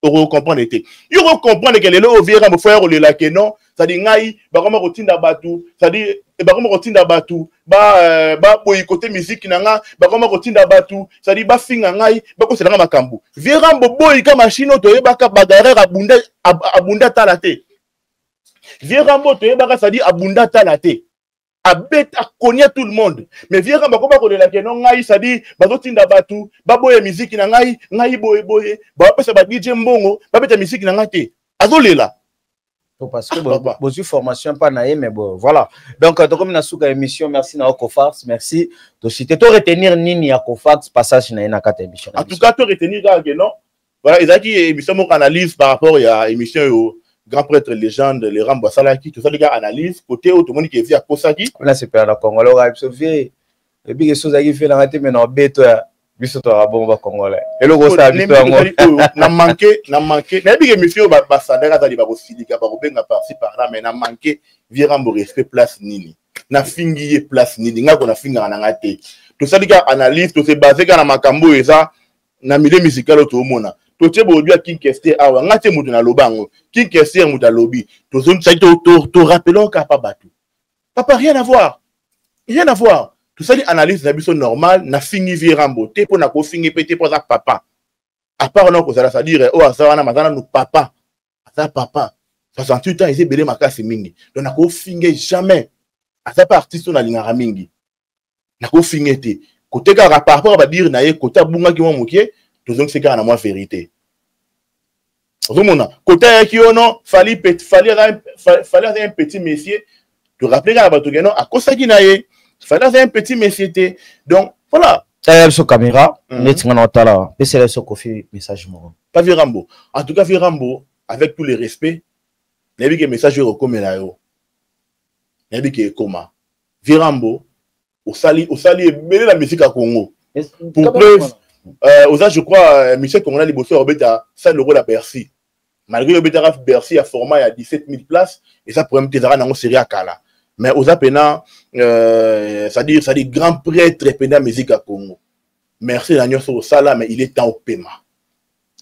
okocomprendre te. Yo okocomprendre ke lelo oyo vieux Rambo fo ya kolela ke non, c'est-à-dire ngai bakoma kotinda bato, c'est-à-dire bakoma kotinda bato baboyikote musique na nga, bakoma kotinda bato, c'est-à-dire bafinga ngai, bakosela nga makambo. Vieux Rambo, boyika machine oyo toyebaka bagarre, abunda, abunda tala te. Vieux Rambo toyebaka, c'est-à-dire abunda tala te. Abeta, akonia tout le monde. Mais vieux Rambo akoma kolela ke non, ngai, c'est-à-dire bazotinda bato baboya miziki na ngai, ngai boye boye, bapesa ba DJ mbongo babeta miziki na ngai te, azolela. Parce que ah, bozwi formation mpa na ye, mais bon, voilà. Donc tokomi na suka émission. Merci na Cofax, merci. Tosite to retenir nini ya Cofax, passage na ye na kati ya émission? En tout cas, to retenir kaka ke non, voilà, ezalaki émission moko analyse par rapport ya émission oyo grand prêtre légende le Rambo asalaki. Tosali kaka analyse côté oyo tomoni ke vieux akosaki. Mpona sepela na Congolais oka biso vieux ebiki so ozalaki vieux nanga te, mais na obeto ya biso toyaka bongo bacongolais, eloko osala biso yango. Na manke, na manke, nayebi ke émission oyo basandaka azali bakosilika, bakobenga par-ci par-là, mais na manke vieux Rambo respect place nini? Nafingi ye place nini? Ngai ko nafingaka na ngai te. Tosali kaka analyse, tose base kaka na makambo oyo eza na milieu musical oyo toomona. Totie bodio ya King Kester awa, ngai te moto naloba yango, King Kester moto alobi. Tozongisaki, torappeler kaka pa bato, papa, rien à voir, rien à voir. Tosali analyse na biso normal. Nafingi vieux Rambo te, mpo na kofingi mpe te, mpo aza papa. À part wana kozala, c'est-à-dire oyo aza wana, aza nanu papa, aza papa, 68 ans eza ebele makasi mingi. Donc nakofinge jamais, aza mpe artiste oyo nalingaka mingi, nakofinge te. Kote kaka par rapport a badire na ye, kote abungaki mwa moke, tozongisi kaka na mwa vérité. Ozomona kote ayaki ono Fally, Fally aza un petit monsieur. Torappele kaka bato ke non, akosaki na ye, Fally aza un petit monsieur te. Donc voilà. Talela biso caméra neti nga na otala, pesela biso Kofi message moko. Pas vieux Rambo. En tout cas, vieux Rambo, avec tout le respect, nayebi ke message oyo ekokomela yo, nayebi ke ekoma. Vieux Rambo, osali, osali ebele na musique ya Congo. Pour preuve, oza, je crois, monsieur congolais liboso ya kobeta salle lokola Bercy, malgré obetaka Bercy ya format ya 17 000 places, eza problème te, ezalaka nango série ya kala. Mais oza pena, c'est-à-dire grand prêtre pena musique ya Congo. Merci na nyonso osala, mais il est temps opema,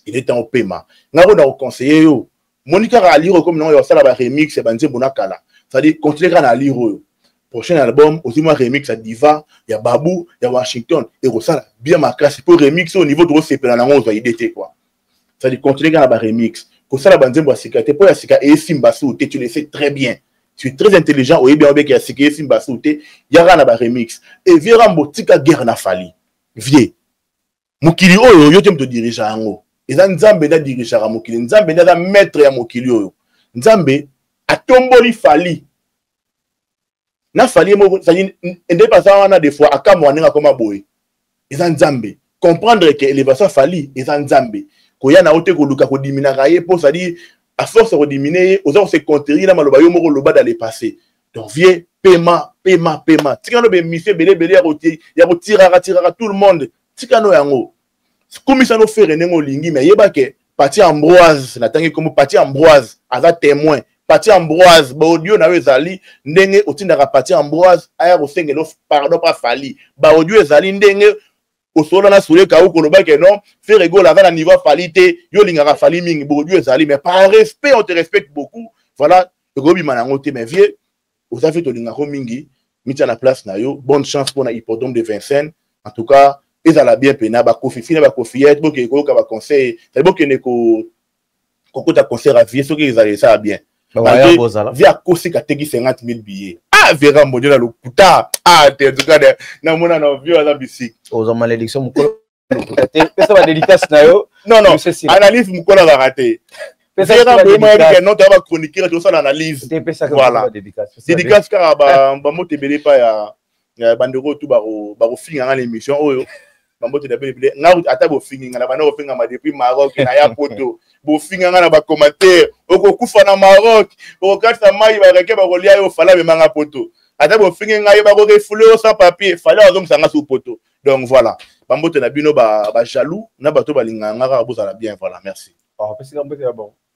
il est temps opema. Nga ko na koconseiller yo, moni kaka alire okomi nango ya kosala ba remix ya banzembo na kala, c'est-à-dire continue kaka na alire oyo. Prochain album ozwi mwa remix ya Diva, ya Babu, ya Washington, ekosala bien makasi, mpo remix oyo niveau tokosepela nango, ozwa idée te quoi. C'est-à-dire continue kaka na ba remix, kosala banzembo ya sika te, mpo ya sika esimba su te. Tu le sais très bien, tu es très intelligent, oyebi yango beke ya sika esimba su te. Yaka na ba remix. Et vieux Rambo, tika guerre na Fally. Vieux, mokili oyo yo te moto dirige yango, eza Nzambe nde adirigeaka mokili, Nzambe nde aza maître ya mokili oyo. Nzambe atomboli Fally na Fally ye moko nde baza wana. Des fois akamwa ndenge akoma boye, eza Nzambe. Comprendre ke élévation ya Fally eza Nzambe. Koya na yo te koluka kodiminaka ye, mpo c'est-à-dire à force ya kodimine ye, oza kose contredire na maloba yo moko oloba dans le passé. Donc vieux, pema, pema, pema, tika no bemission ebele ebele ya kotiraka tiraka tout le monde, tika no yango. Kumisa no Ferre ndenge olingi, mais yeba ke Pati Ambroise, natangi kombo Pati Ambroise, aza témoin. Pati Ambroise, baaudio na yo ezali ndenge otindaka Pati Ambroise aya kosengela pardon pa Fally. Baaudio ezali ndenge osolola na Sule Kau, koloba ke non, Ferre Gola aza na niveau ya Fally te, yo olingaka Fally mingi. Baaudio ezali, mais par respect, on te respecte beaucoup, voilà, ekobima nango te. Mais vieux, oza vieux, tolingako mingi, mitia na place na yo. Bonne chance mpona hippodrome de Vincennes. En tout cas, ezala bien mpena bakofifi na bakofiyete, bokende koyoka baconseil, cetadi bokende kokota concert ya vieux soki ezala, esala bien. Vieux akosika, ateki 50 000 billets. Ah, vieux Rambo na lokuta, ah te, en tout cas namona na vieux aza bisik. Oza malédiction mokolo lokuta te, pesa badédicace na yo. Non, analyse mokolo azalaka te. Vieux Rambo ye moyebi ke non, toya bachroniqueur, tosala analyse. Voilà, dédicace kaka bambote ebele epai ya bandeko oyo tu bakofinga nga na émission oyo. Bambote na bino ebele. Nga ata bofingi nga na banda kofingama depuis Maroc na ya poto, bofinga nga na bacommentaire, okokufa na Maroc, okokatisa mai, bareke bakolia yo, Fally amemanga poto. Ata bofingi ngai, bakorefouler yo sans papier, Fally azongisa nga su poto. Donc voilà, bambote na bino bajaloux na bato balingaka nga kaka, bozala bien, voilà, merci.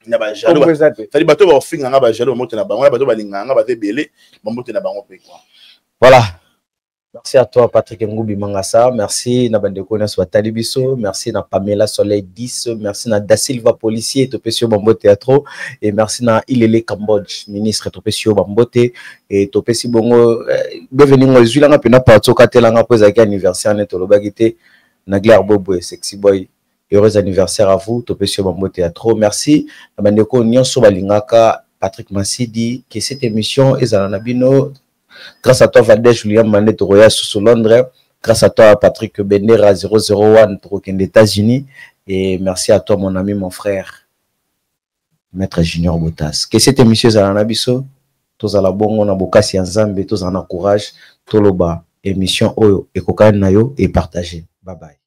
Na bajaloux, c'est-à-dire bato bakofinga nga, bajaloux, bambote na bango, na bato balingaka nga, baza ebele, bambote na bango mpe quoi. Voilà. Merci à toi, Patrick Ngoubi Mangassa. Merci na bandeko nyonso batali biso. Merci na Pamela Soleil 10. Merci na Da Silva policier topesio bambo théâtre et merci na Ilele Cambodge ministre topesio bambote et topesi bongo bienvenue ngo zwilanga pena partout katelanga po ezalaki anniversaire ne tolobaki te na Claire Bobo et Sexy Boy. Heureux anniversaire à vous, topesio bambo théâtre. Merci na bandeko nyonso balingaka Patrick Masidi, que cette émission ezala na bino. Grâce à toi Valdez Julien Mandé, tokoya susu Londres. Grâce à toi Patrick Bendera 001, tokokende États-Unis. Et merci à toi mon ami, mon frère, Maître Junior Botas. Que cette émission ezala na biso, tozala bongo na bokasi ya Nzambe, tozala na courage, toloba émission oyo ekokani na yo et partager. Bye bye.